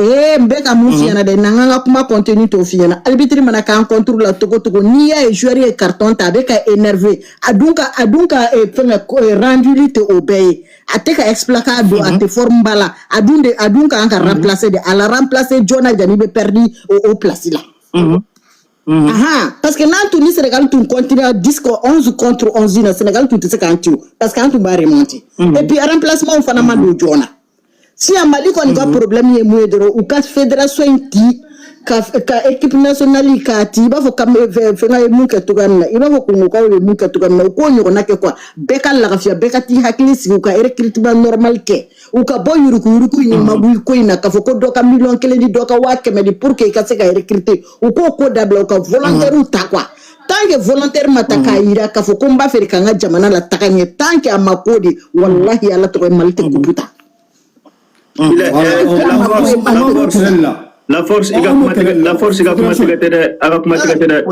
Ee, n bɛ ka mun f'i ɲɛna dɛ, na n ka kuma contenu t'o f'i ɲɛna. Arbitre mana k'an contre la togo togo, n'i y'a ye joueur ye carton ta, a bɛ ka énervé, a dun ka fɛngɛ rendu tɛ o bɛɛ ye, a tɛ ka exploiter a don, a tɛ forme ba la, a dun de, a dun kan ka remplacer de, a la remplacer joona jani bɛ perdu o place la. Ahan, parce que n'an tun ni Sénégal tun continue à 10 11 contre 11 na, Sénégal tun tɛ se k'an ci o, parce que an tun b'a remonter. Et puis remplacement fana ma don joona. Sisan Mali kɔni ka problème ye mun ye dɔrɔn, u ka fédération in ti ka équipe nationale k'a ti, i b'a fɔ ka fɛngɛ ye mun kɛ cogoya min na, i b'a fɔ Kongokaw ye mun kɛ cogoya min na, u k'o ɲɔgɔnna kɛ quoi. Bɛɛ ka lafiya, bɛɛ ka t'i hakili sigi, u ka recrutement normal kɛ, u ka bɔ yuruguyurugu in ni maguyi ko in na, k'a fɔ ko dɔ ka miliyɔn 1 di, dɔ ka 100 000 di pour que i ka se ka recruter, u k'o ko dabila, u ka volontaire ta quoi. Tant que volontaire ma ta k'a yira k'a fɔ ko n b'a fɛ ka n ka jamana la taga ɲɛ, tant que a ma k'o de, wallahi, Ala tɔgɔ ye, Mali tɛ coupe ta. Il est, la force, An la b'o force, kɛlɛ de la. La force, i ka An b'o kuma kɛlɛ tigɛ, de la. la force, i ka kuma tigɛ tɛ dɛ, a ka kuma tigɛ tɛ dɛ.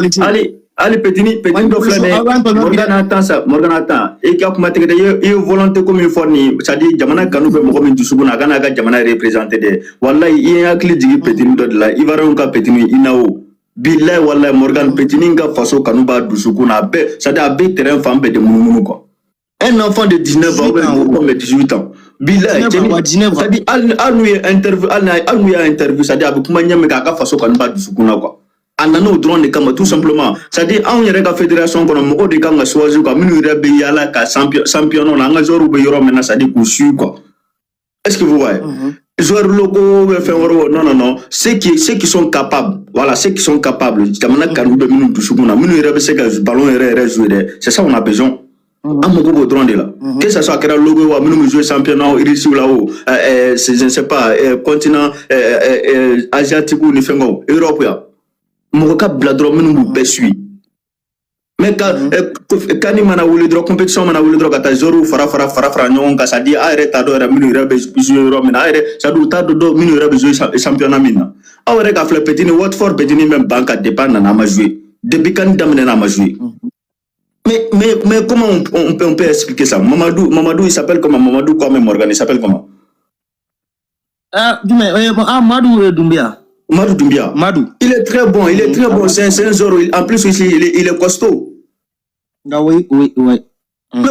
Hali petini dɔ filɛ nin ye, Morgan a tan sa, Morgan a tan, i ka kuma tigɛ tɛ, i ye volonté ko min fɔ nin, c'est à dire jamana kanu bɛ mɔgɔ min dusukun na, a kana a ka jamana représenter dɛ. Wallahi, i ye hakili jigin petini dɔ de la, Ivoirien ka petini Inao. Billahi wallahi, Morgan, petini ka faso kanu b'a dusukun na, a bɛɛ, c'est à dire a bɛ terrain fan bɛɛ de munumunu quoi. Un enfant de 19 ans ou bien 18 ans. Bilahi, 19 ans, cɛni, 19 ans. c'est à dire hali n'u ye interview, hali n'u y'a interview, c'est à dire a bɛ kuma ɲɛ min kɛ a ka faso kanu b'a dusukun na quoi. A nana o dɔrɔn de kama, tout simplement. C'est à dire anw yɛrɛ ka fédération kɔnɔ, mɔgɔw de kan ka choisir quoi, minnu yɛrɛ bɛ yaala ka champion championnat na, an ka joueurs bɛ yɔrɔ min na, c'est à dire k'u suit quoi. Est-ce que vous voyez? Joueurs locaux bɛ fɛn wɛrɛw, non, non, non, ceux qui sont capables, voilà, ceux qui sont capables, jamana kanu bɛ minnu dusukun na, minnu yɛrɛ bɛ se ka ballon yɛrɛ yɛrɛ jouer dɛ, c'est ça on a besoin. An mago b'o dɔrɔn de la, que ça soit a kɛra logo ye wa, minnu bɛ jouer championnat russe la o, je ne sais pas, continent asiatique ni fɛngɛw, Europe yan, mɔgɔ ka bila dɔrɔn minnu b'u bɛɛ suit. Mais ka kani mana wuli dɔrɔn, compétition mana wuli dɔrɔn, ka taa joueurs fara fara fara fara ɲɔgɔn kan, c'est à dire a yɛrɛ t'a dɔn yɛrɛ minnu yɛrɛ bɛ jouer yɔrɔ min na, a yɛrɛ, c'est à dire u t'a dɔn dɔw minnu yɛrɛ bɛ jouer championnat min na. Aw yɛrɛ ka filɛ, petit ni Watford, petit ni bɛ ban ka depuis a nana, a ma jouer. Depuis kan daminɛna, a ma jouer. Mais comment on peut expliquer ça? Mamadou, Mamadou, il s'appelle comment? Mamadou Kwame Morgan, il s'appelle comment? Ah, jumɛn? Ah, Madu Doumbia. Madou Doumbia. Madou. Il est très bon, il est très bon. C'est un joueur, en plus, aussi, il est costaud. Ah oui. Mais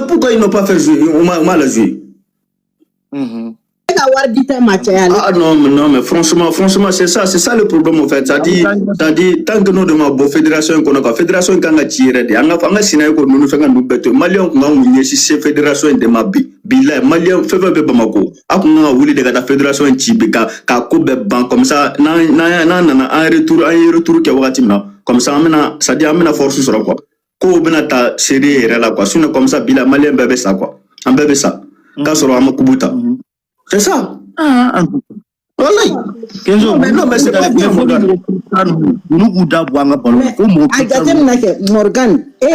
pourquoi ils n'ont pas fait jouer? On m'a la joué. E ka wari di ta ma caya ale. Ah non, mais non, mais franchement, franchement, c'est ça le problème en fait. Ça dit, tant que nous demandons bon fédération kɔnɔ quoi, fédération kan ka ci yɛrɛ de. An ka sina ko ninnu fɛn ka ninnu bɛɛ to yen. Maliyɛnw kun kan k'u ɲɛsin se fédération in de ma bi. Bilahi, maliyɛn fɛn fɛn bɛ Bamako, a kun kan ka wuli de ka taa fédération in ci bi ka ko bɛɛ ban comme ça, n'an nana an retour, an ye retour kɛ wagati min na, comme ça an bɛna, c'est à dire an bɛna force sɔrɔ quoi. Kow bɛna ta sérieux yɛrɛ la quoi. Sinon comme ça, bilahi, maliyɛn bɛɛ bɛ sa quoi. An bɛɛ bɛ sa. K'a sɔrɔ an ma kubu ta. C'est ça. Ah, en tout cas. Wallahi. Kenzo, Non, mais non, mais c'est pas bien, Morgan. Ninnu k'u da bɔ an ka balo Mais ko mɔgɔ a jateminɛ kɛ, Morgan e.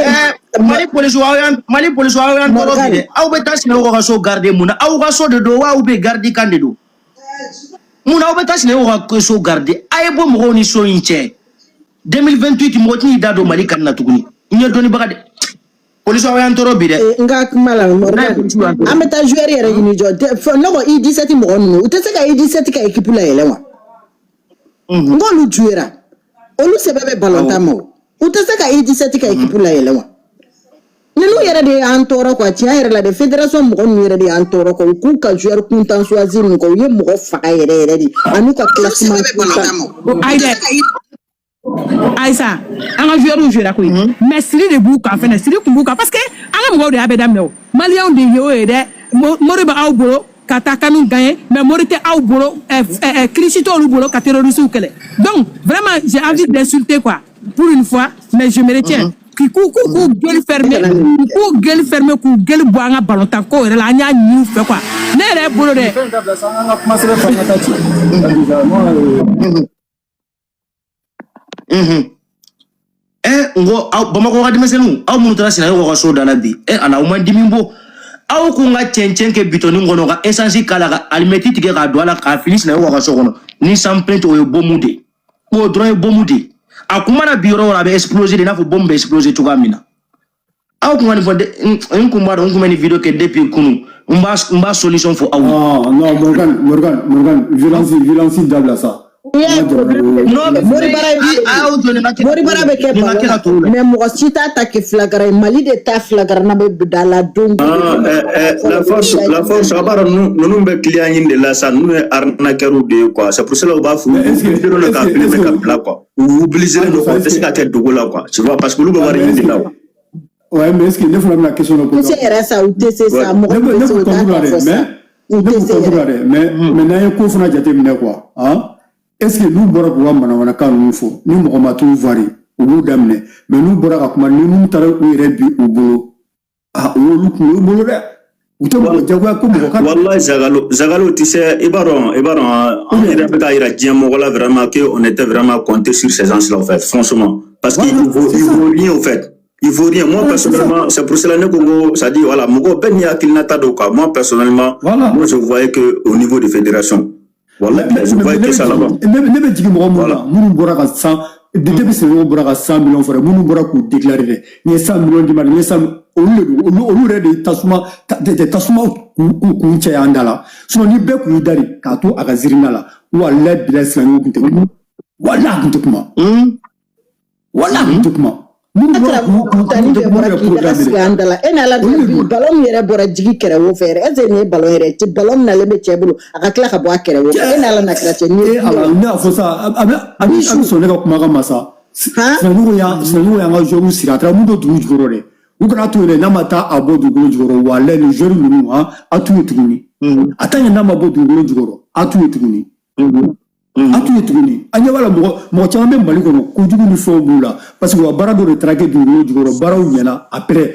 Mali polisiw, aw y'an, Mali polisiw, aw y'an tɔɔrɔ bi dɛ. Aw bɛ taa Sinayoko ka so garder mun na? Aw ka so de don wa, aw bɛ garde kan de don mun na? Aw bɛ taa Sinayoko ka so garder, a ye bɔ mɔgɔw ni so in cɛ. 2028, mɔgɔ tɛn'i da don Mali kan na tuguni. N ye dɔnnibaga de, polisiw, aw y'an tɔɔrɔ bi dɛ. N ka kuma la, Morgan, polisiw y'an tɔɔrɔ. An bɛ taa joueur yɛrɛ ɲini jɔ ne ko U17 mɔgɔ ninnu, u tɛ se ka U17 ka équipe la yɛlɛ wa? N k'olu jouera, olu sɛbɛ bɛ ballon ma o, u tɛ se ka U17 ka équipe la yɛlɛ wa? Ninnu yɛrɛ de y'an tɔɔrɔ quoi. Tiɲɛ yɛrɛ la de, fédération mɔgɔ ninnu yɛrɛ de y'an tɔɔrɔ quoi. U k'u ka joueur kuntan choisir ninnu quoi, u ye mɔgɔ faga yɛrɛ yɛrɛ de, ani ka classement kuntan. Ayi dɛ, ayisa, an ka joueurs jouera koyi, mais siri de b'u kan fɛnɛ, siri kun b'u kan parce que an ka mɔgɔw de y'a bɛɛ daminɛ. O maliyɛnw de ye o ye dɛ. Mori bɛ aw bolo ka taa kanu gagner, mais mori tɛ aw bolo, kirisi t'olu bolo ka terroristes kɛlɛ. Donc vraiment, j'ai envie d'insulter quoi, pour une fois, mais je me retiens. K'u gueule fermer, k'u gueule fermer, k'u gueule bɔ an ka balontan ko yɛrɛ la. An y'a ɲini u fɛ quoi, ne yɛrɛ bolo dɛ. Fɛn dabila sa, an ka kuma sɛbɛn fɔ an ka taa ci. Moi, N ko aw Bamakɔ ka denmisɛnninw, aw minnu taara Sinayoko ka so da la bi, ala, aw ma dimi bɔ. Aw kun ka cɛncɛn kɛ bitɔnin kɔnɔ ka essence k'a la, ka alimɛti tigɛ k'a don a la, k'a fili Sinayoko ka so kɔnɔ ni sans plainte, o ye bombe de ye. O dɔrɔn ye bombe de ye. A kun mana bi yɔrɔ o yɔrɔ, a bɛ exploser de, i n'a fɔ bombe bɛ exploser cogoya min na. Aw kun ka nin fɔ de, n kun b'a dɔn, n kun bɛ nin vidéo kɛ depuis kunun, n b'a solution fɔ aw ye. Non, non, Morgan, Morgan, Morgan, violence, violence dabila sa. N'i y'a ye problème Non, mais Moribara aw jɔ nin ka kɛ Moribara bɛ kɛ nin ka ballon kɛ ka na tɔw la. Mais mɔgɔ si t'a ta kɛ filagara ye, Mali de ta filagara na bɛ da la don. Ah, la force, a b'a dɔn ninnu bɛ client ɲini de la sa, ninnu ye arnaqueurs de ye quoi. C'est pour cela u b'a fɔ, u Mais est-ce que- obligé don ka est-ce que- filmer est-ce ka que- bila quoi. U obligé don quoi, u tɛ se ka kɛ dogo la quoi. Tu vois, parce que olu bɛ wari ɲini de la quoi. Ouais, mais est-ce que ne fana bɛna question dɔ U tɛ se poser? yɛrɛ sa, u tɛ se sa, mɔgɔ Ne min ne bɛ se b'u u t'a contre la ta dɛ, fɔ sa, mais u ne tɛ b'u se contre la yɛrɛ. dɛ, mais n'an ye ko fana jateminɛ quoi, hein? Est-ce que n'u bɔra k'u ka manamanakan ninnu fɔ, ni mɔgɔ ma t'u vari, u b'u daminɛ, mais n'u bɔra ka kuma, ni n'u taara u yɛrɛ bi u bolo, ah, o y'olu kun y'u bolo dɛ, u tɛ mɔgɔ jagoya ko mɔgɔ ka. Wallahi Zagalo, Zagalo, tu sais, i b'a dɔn, an yɛrɛ bɛ k'a yira diɲɛ mɔgɔ la vraiment que on était vraiment compté sur ces gens-là en fait, franchement. Parce qu'il Voilà, vaut, c'est il ça. vaut rien en fait. Il vaut rien. Moi, Voilà, c'est ça. personnellement, c'est pour cela ne ko ko, c'est-à-dire, voilà, mɔgɔ bɛɛ n'i hakilinata don quoi. Moi, personnellement, Voilà. moi, je voyais que au niveau de fédération. Wallahi, je Mais voyais ne que bɛ ça là-bas. jigin ne bɛ jigin mɔgɔ minnu Voilà. na, minnu bɔra ka 100, depuis Senegal bɔra ka 100 millions fɔra, minnu bɔra k'u déclarer dɛ, nin ye 100 millions di ma, nin ye 100, olu de don, olu yɛrɛ de ye tasuma tasuma k'u cɛ an da la. Sinon ni bɛɛ kun y'i da de k'a to a ka ziirina la, walahi bilahi, silamɛw kun tɛ kuma, walahi a kun tɛ kuma, walahi a kun tɛ kuma. Minnu bɔra k'u k'u Tani k'u bɛɛ bɔra yɛrɛ k'i daga programme sigi dɛ, an da la. E n'Ala olu de bi don. ballon min yɛrɛ bɔra jigi kɛrɛwo fɛ yɛrɛ, est ce que nin ye ballon yɛrɛ ye? Ballon min nalen bɛ cɛ bolo, a ka tila ka bɔ a kɛrɛwo fɛ. E n'Ala na kira cɛ, nin ye E bi ala ye wa? ne y'a fɔ sa, a bɛ sɔn ne ka kumakan ma sa. Han? Sinankunya y'an ka joueur siri, a taara mun don dugu jukɔrɔ dɛ. U kana to yen dɛ, n'a ma taa a bɔ dugukolo jukɔrɔ, walayi ni joueur ninnu, han, a t'u ye tuguni. A ta ɲɛ n'a ma bɔ dugukolo jukɔrɔ, a t'u ye tuguni. A t'u ye tuguni. An ɲɛ b'a la, mɔgɔ caman bɛ Mali kɔnɔ, kojugu ni fɛnw b'u la, parce que u ka baara dɔ de taara kɛ dugukolo jukɔrɔ, baaraw ɲɛna. Après,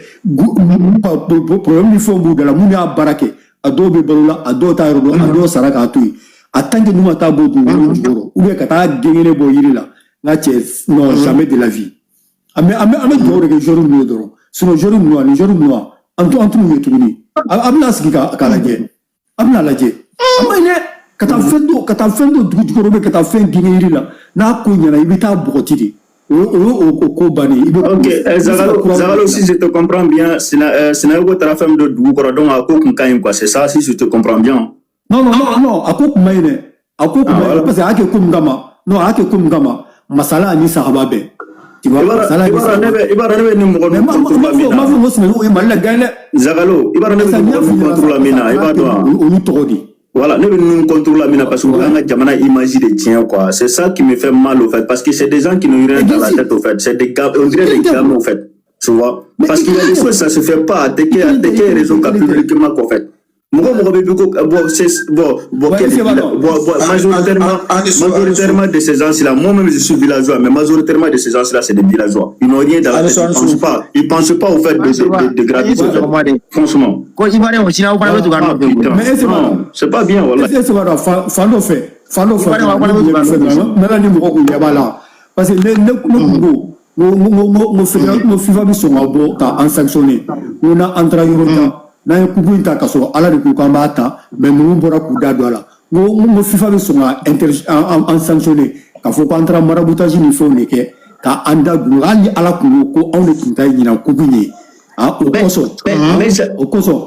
problème ni fɛnw b'u da la. Minnu y'a baara kɛ, a dɔw bɛ balo la, a dɔw t'a yɔrɔ dɔn, a dɔw sara k'a to yen. A tant que n'u ma taa bɔ dugukolo jukɔrɔ, ou bien ka taa gengene bɔ yiri la, n ka cɛ, non, jamais de la vie. An bɛ dugawu de kɛ joueur ninnu ye dɔrɔn. Sinon joueur ninnu, ani joueur ninnu, an t'u ye tuguni. A bɛna sigi k'a lajɛ, a bɛna lajɛ, a ma ɲi dɛ. Ka taa fɛn dɔ dugu jukɔrɔ, bɛ ka taa fɛn genge yiri la, n'a ko ɲɛna, i bɛ taa bɔgɔti de. O ko bannen, i bɛ Ok, i bɛ se ka Zagalo, kura Zagalo, wɛrɛ si je te comprends bien, Sinayogo taara fɛn min don dugu kɔrɔ, donc a ko kun ka ɲi quoi, c'est ça, si je te comprends bien. Non, non, non, non, a ko kun ma ɲi dɛ. A ko kun Ah, ma ɲi voilà. parce que a y'a kɛ ko min kama, non, a y'a kɛ ko min kama, masala ani sahaba bɛɛ, tu vois, I b'a masala dɔn, i ani b'a dɔn ne sahaba. bɛ, i b'a dɔn ne bɛ nin mɔgɔ Mais ninnu ma ma contre ma la min fɔ ma na. fɔ ko Sinankunya ye Mali la gagné dɛ. Zagalo, i b'a dɔn ne bɛ Parce que nin n'i y'a mɔgɔ f'i ninnu ɲɛna contre sa, la min parce na, que i a b'a taara dɔn kɛ wa? olu tɔgɔ de. Voilà, ne bɛ ninnu contre la min na parce que u b'an ka jamana image de tiɲɛ quoi. C'est ça qui me fait mal au fait, parce que c'est des gens qui n'ont rien Mais dans bien la sûr, tête au fait. C'est des gars, on dirait kelen des tɛ gamins o. au fait. Tu vois? Mais Parce i qu'il y a kelen des tɛ o. choses, ça se fait pas. A tɛ I kɛ, a kelen tɛ tɛ, i kɛ kelen tɛ, réseau i kan kelen tɛ. publiquement quoi, en fait. Mɔgɔ mɔgɔ bɛ ko bon, c'est bon, Ouais, quel est-ce que b'a villa, dɔn? bon, majoritairement, Ani su, ani su. majoritairement de ces gens-là, moi-même je suis villageois, mais majoritairement de ces gens-là, c'est des villageois. Ils n'ont rien dans la Ani tête, su, ils ani pensent su. pas, ils pensent pas au fait de, Ah, de, va. de, de An gratter ye au fait. sɔgɔma de. Franchement. Ko Ivoirien o sini aw fana bɛ tugu a Ah nɔfɛ koyi. putain, Mais est-ce que b'a dɔn? non, c'est pas bien, voilà. Est-ce que b'a dɔn, fan dɔ fɛ, fan dɔ fɛ Ivoirien aw dɔrɔn, fana ne bɛ kun tugu ɲɛ a bɛ fɛn nɔfɛ dɔ la, sini. ne la ni mɔgɔ kun ɲɛ b'a la. Parce que ne kun ko n ko fédéral, n ko FIFA bɛ sɔn ka bɔ ka an sanctionner. N ko n'an taara yɔrɔ jan, n'an ye coupe in ta ka sɔrɔ Ala de ko k'an b'a ta, mais ninnu bɔra k'u da don a la. N ko FIFA bɛ sɔn ka inter an an sanctionner k'a fɔ k'an taara maraboutage ni fɛnw de kɛ ka an da don, hali ni Ala kun ko ko anw de tun ta ye ɲinan coupe in ye. Ah, o Mais, kosɔn, mais, mais, o kosɔn.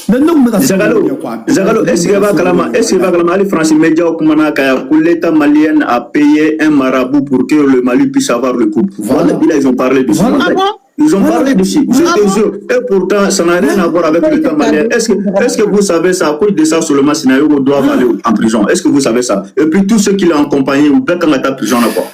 Mais ne kun bɛ ka siran o Zagalo, ɲɛ quoi. A bɛɛ Zagalo, ne kun est-ce bɛ que ka b'a siran o kalama, ɲɛ est-ce que b'a walayi. kalama, hali France média kumana ka ko l'État malien a payé un marabout pour que le Mali puisse avoir le coupe. Voilà, Voilà. là, ils ont parlé dessus. Voilà. Ah bon? Ils ont Voilà. parlé dessus, je Ah te bon? jure. Et pourtant, ça n'a rien à voir avec l'État malien. Est-ce que vous savez ça? À cause de ça seulement, Sinayogo doivent aller en prison. Est-ce que vous savez ça? Et puis tous ceux qui l'ont accompagné, ou bien quand la prison là, quoi.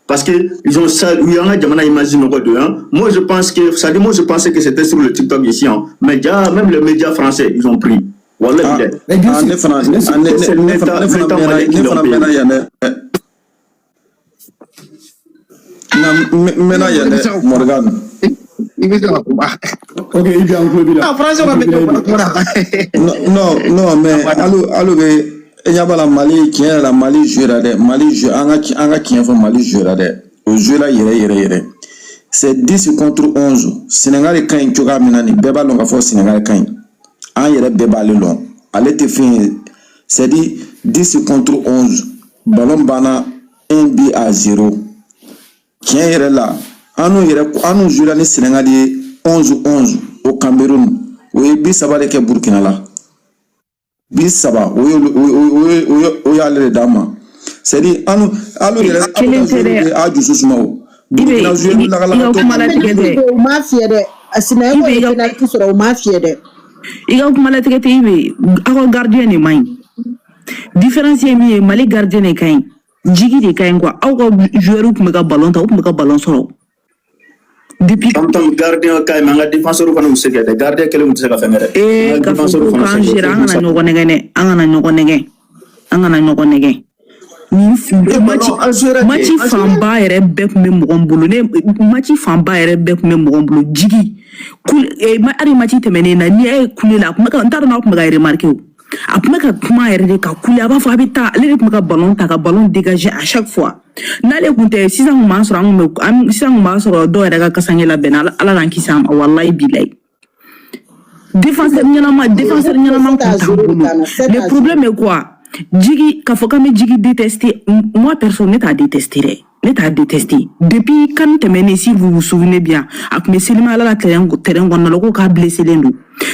Parce que ils ont ça, il y en a jamana imagine quoi de hein. Moi je pense que, ça dit, moi je pensais que c'était sur le TikTok ici, hein. Mais déjà, même les médias français, ils ont pris. Voilà, Ah, il est. Mais bien ah, sûr, ne fana bien sûr. ah, ne Que c'est ne ne fana l'État, ne fana l'État mɛnna malien qui ne l'ont fana payé. mɛnna yan dɛ. Na n mɛnna yan dɛ, Morgan. I bɛ se ka kuma. Ok, i bɛ an tulo b'i la. Ah, français An ka tulo b'i la, média i bɔra bɛ. kuma na. Non, non, non, mais alu bɛ e ɲɛ b'a la, Mali tiɲɛ yɛrɛ la, Mali jouera dɛ, Mali joué, an ka tiɲɛ fɔ, Mali jouera dɛ, o jouera yɛrɛ yɛrɛ yɛrɛ. C'est 10 contre 11. Sénégal ka ɲi cogoya min na, nin bɛɛ b'a dɔn k'a fɔ Sénégal ka ɲi, an yɛrɛ bɛɛ b'ale lɔn, ale tɛ fɛn ye. C'est dire 10 contre 11, ballon banna 1 but à 0. Tiɲɛ yɛrɛ la, an n'u yɛrɛ, an n'u jouera ni Sénégal ye 11 11 au Cameroun, o ye 30 de kɛ Burkina la, 30, o y'olu o ye o ye o y'ale de d'an ma. C'est à dire an n'u alu yɛrɛ alu ka Kelen tɛ joueur dɛ. bɛ a dusu suma o I bɛ Burkina joueur i ka lagalagatɔ kuma latigɛ tɛ. U m'a fiyɛ dɛ. I Sinayogo bɛ ye i ka penalty sɔrɔ, u m'a fiyɛ dɛ. I ka kuma latigɛ tɛ. I bɛ aw ka gardien de man ɲi. Différence ye min ye, Mali gardien de ka ɲi, jigi de ka ɲi quoi. Aw ka joueur tun bɛ ka ballon ta, u tun bɛ ka ballon sɔrɔ depuis. Tam tam gardien ka ɲi, mais an ka défenseur fana bɛ se kɛ dɛ. Gardien kelen tɛ se ka fɛn kɛ dɛ. Ee, An ka k'a fɔ défenseur ko fana k'an se kɛ. géré, an kana ɲɔgɔn nɛgɛn dɛ, an kana ɲɔgɔn nɛgɛn, an kana ɲɔgɔn nɛgɛn. Nin Eh, match ballon, an jouera kɛ, match an jouera. fanba yɛrɛ bɛɛ tun bɛ mɔgɔ min bolo, ne match fanba yɛrɛ bɛɛ tun bɛ mɔgɔ min bolo, jigi kule eh, hali match tɛmɛnen na, n'i y'a ye kule la, a tun bɛ ka, n t'a dɔn n'a tun bɛ ka remarquer o, a tun bɛ ka kuma yɛrɛ de ka kule, a b'a fɔ a bɛ taa, ale de tun bɛ ka ballon ta ka ballon dégager à chaque fois. N'ale tun tɛ sisan, kun b'an sɔrɔ, an kun bɛ an sisan kun b'a sɔrɔ dɔw yɛrɛ ka kasange labɛnna. Ala, Ala k'an kisi a ma, walayi bilayi. Défenseur ɲɛnama, défenseur ɲɛnama kun t'an bolo. Le problème est quoi? Jigi, k'a fɔ k'an bɛ jigi détester, moi perso, ne t'a détester dɛ, ne t'a détester. Depuis kan tɛmɛnen, si vous vous souvenez bien, a tun bɛ Selimala la terrain kɔnɔna la, ko k'a blessé len don.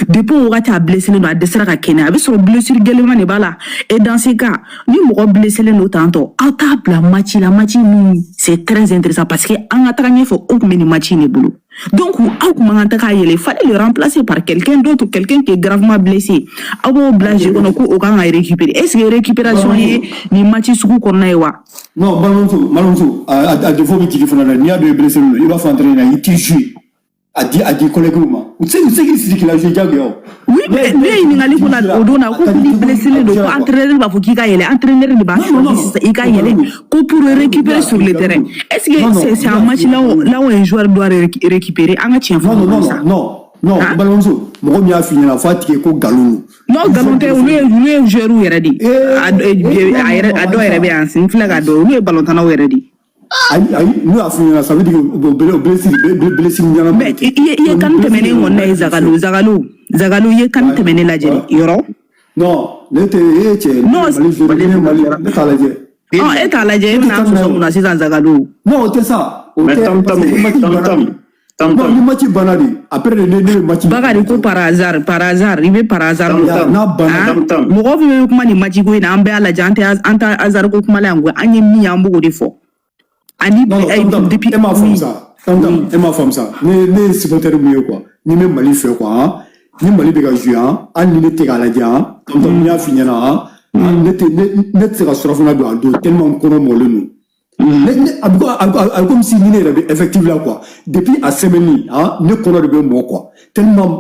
Depuis o wagati, a blessé don, a dɛsɛra ka kɛnɛ. A bɛ sɔrɔ blessure gɛlɛnman de b'a la. Et dans ce cas, ni mɔgɔ blessé don tantɔ, aw t'a bila match la, match min, c'est très intéressant, parce que an ka taga ɲɛfɛ, o tun bɛ nin match in de bolo. Donc aw kun man kan tɛ k'a yɛlɛ, il fallait le remplacer par quelqu'un d'autre, quelqu'un qui est gravement blessé. Aw b'o bila jeu kɔnɔ ko o kan ka récupérer. Est ce que récupération ye nin match sugu kɔnɔna ye wa? Non, balimamuso, a défaut bɛ jigi fana la. N'i y'a dɔn i blessé don, i b'a fɔ entraîneur i t'i jouer. A di collègue ma. U tɛ se k'i sigi k'i la jouer diyagoya o. Oui, mais ne ye ɲininkali ko la o don na, ko ni blessé don, ko entraîneur b'a fɔ k'i ka yɛlɛ, entraîneur de b'a choisi sisan i ka yɛlɛ ko pour récupérer sur le terrain. Est-ce que c'est un match là où un joueur doit récupérer? An ka tiɲɛ fɔ. Non, non, non, non, non, balimamuso, mɔgɔ min y'a f'i ɲɛna, f'a tigi ko nkalon don. Non, nkalon tɛ, olu ye joueur yɛrɛ de ye. A yɛrɛ, a dɔw yɛrɛ bɛ yan, n filɛ k'a dɔn, olu ye balontannaw yɛrɛ de ye. Ayi, ayi, n'u y'a f'i ɲɛna, ça veut dire que blessure ɲɛnama. Mais i ye CAN tɛmɛnen kɔni ye, Zagalo, Zagalo, Zagalo, i ye CAN tɛmɛnen lajɛ dɛ, yɔrɔ. Non, ne tɛ e cɛ. Non, Mali ne Mali, ne t'a lajɛ. Ɔ, e t'a lajɛ, e bɛna sɔsɔ mun na sisan, Zagalo? Non, o tɛ sa. O Mais tɛ tam tam parce que ni match tam banna tam tam. Non, Tam ni match banna de, après de ne bɛ match. Bakari ko par hasard, par hasard, i bɛ par hasard Tam dɔn. tam. N'a banna. Tam tam. Mɔgɔ fɛn fɛn bɛ kuma nin match ko in na, an bɛɛ y'a lajɛ, an tɛ hasard ko kuma la yan koyi, an ye min ye, an b'o de fɔ. Ani Non, non, tam tam, depuis e m'a faamu sa. Tam tam, e m'a faamu sa. Ne ye supporter mun ye quoi. Ni bɛ Mali fɛ quoi, han. Ni Mali bɛ ka jouer, han, hali ni ne tɛ k'a lajɛ, han. Tam tam, n y'a f'i ɲɛna, han. Ne tɛ se ka surafana don a don tellement n kɔnɔ mɔlen don. Ne a bɛ comme si ni ne yɛrɛ bɛ effectif la quoi. Depuis a semaine, han, ne kɔnɔ de bɛ mɔ quoi. Tellement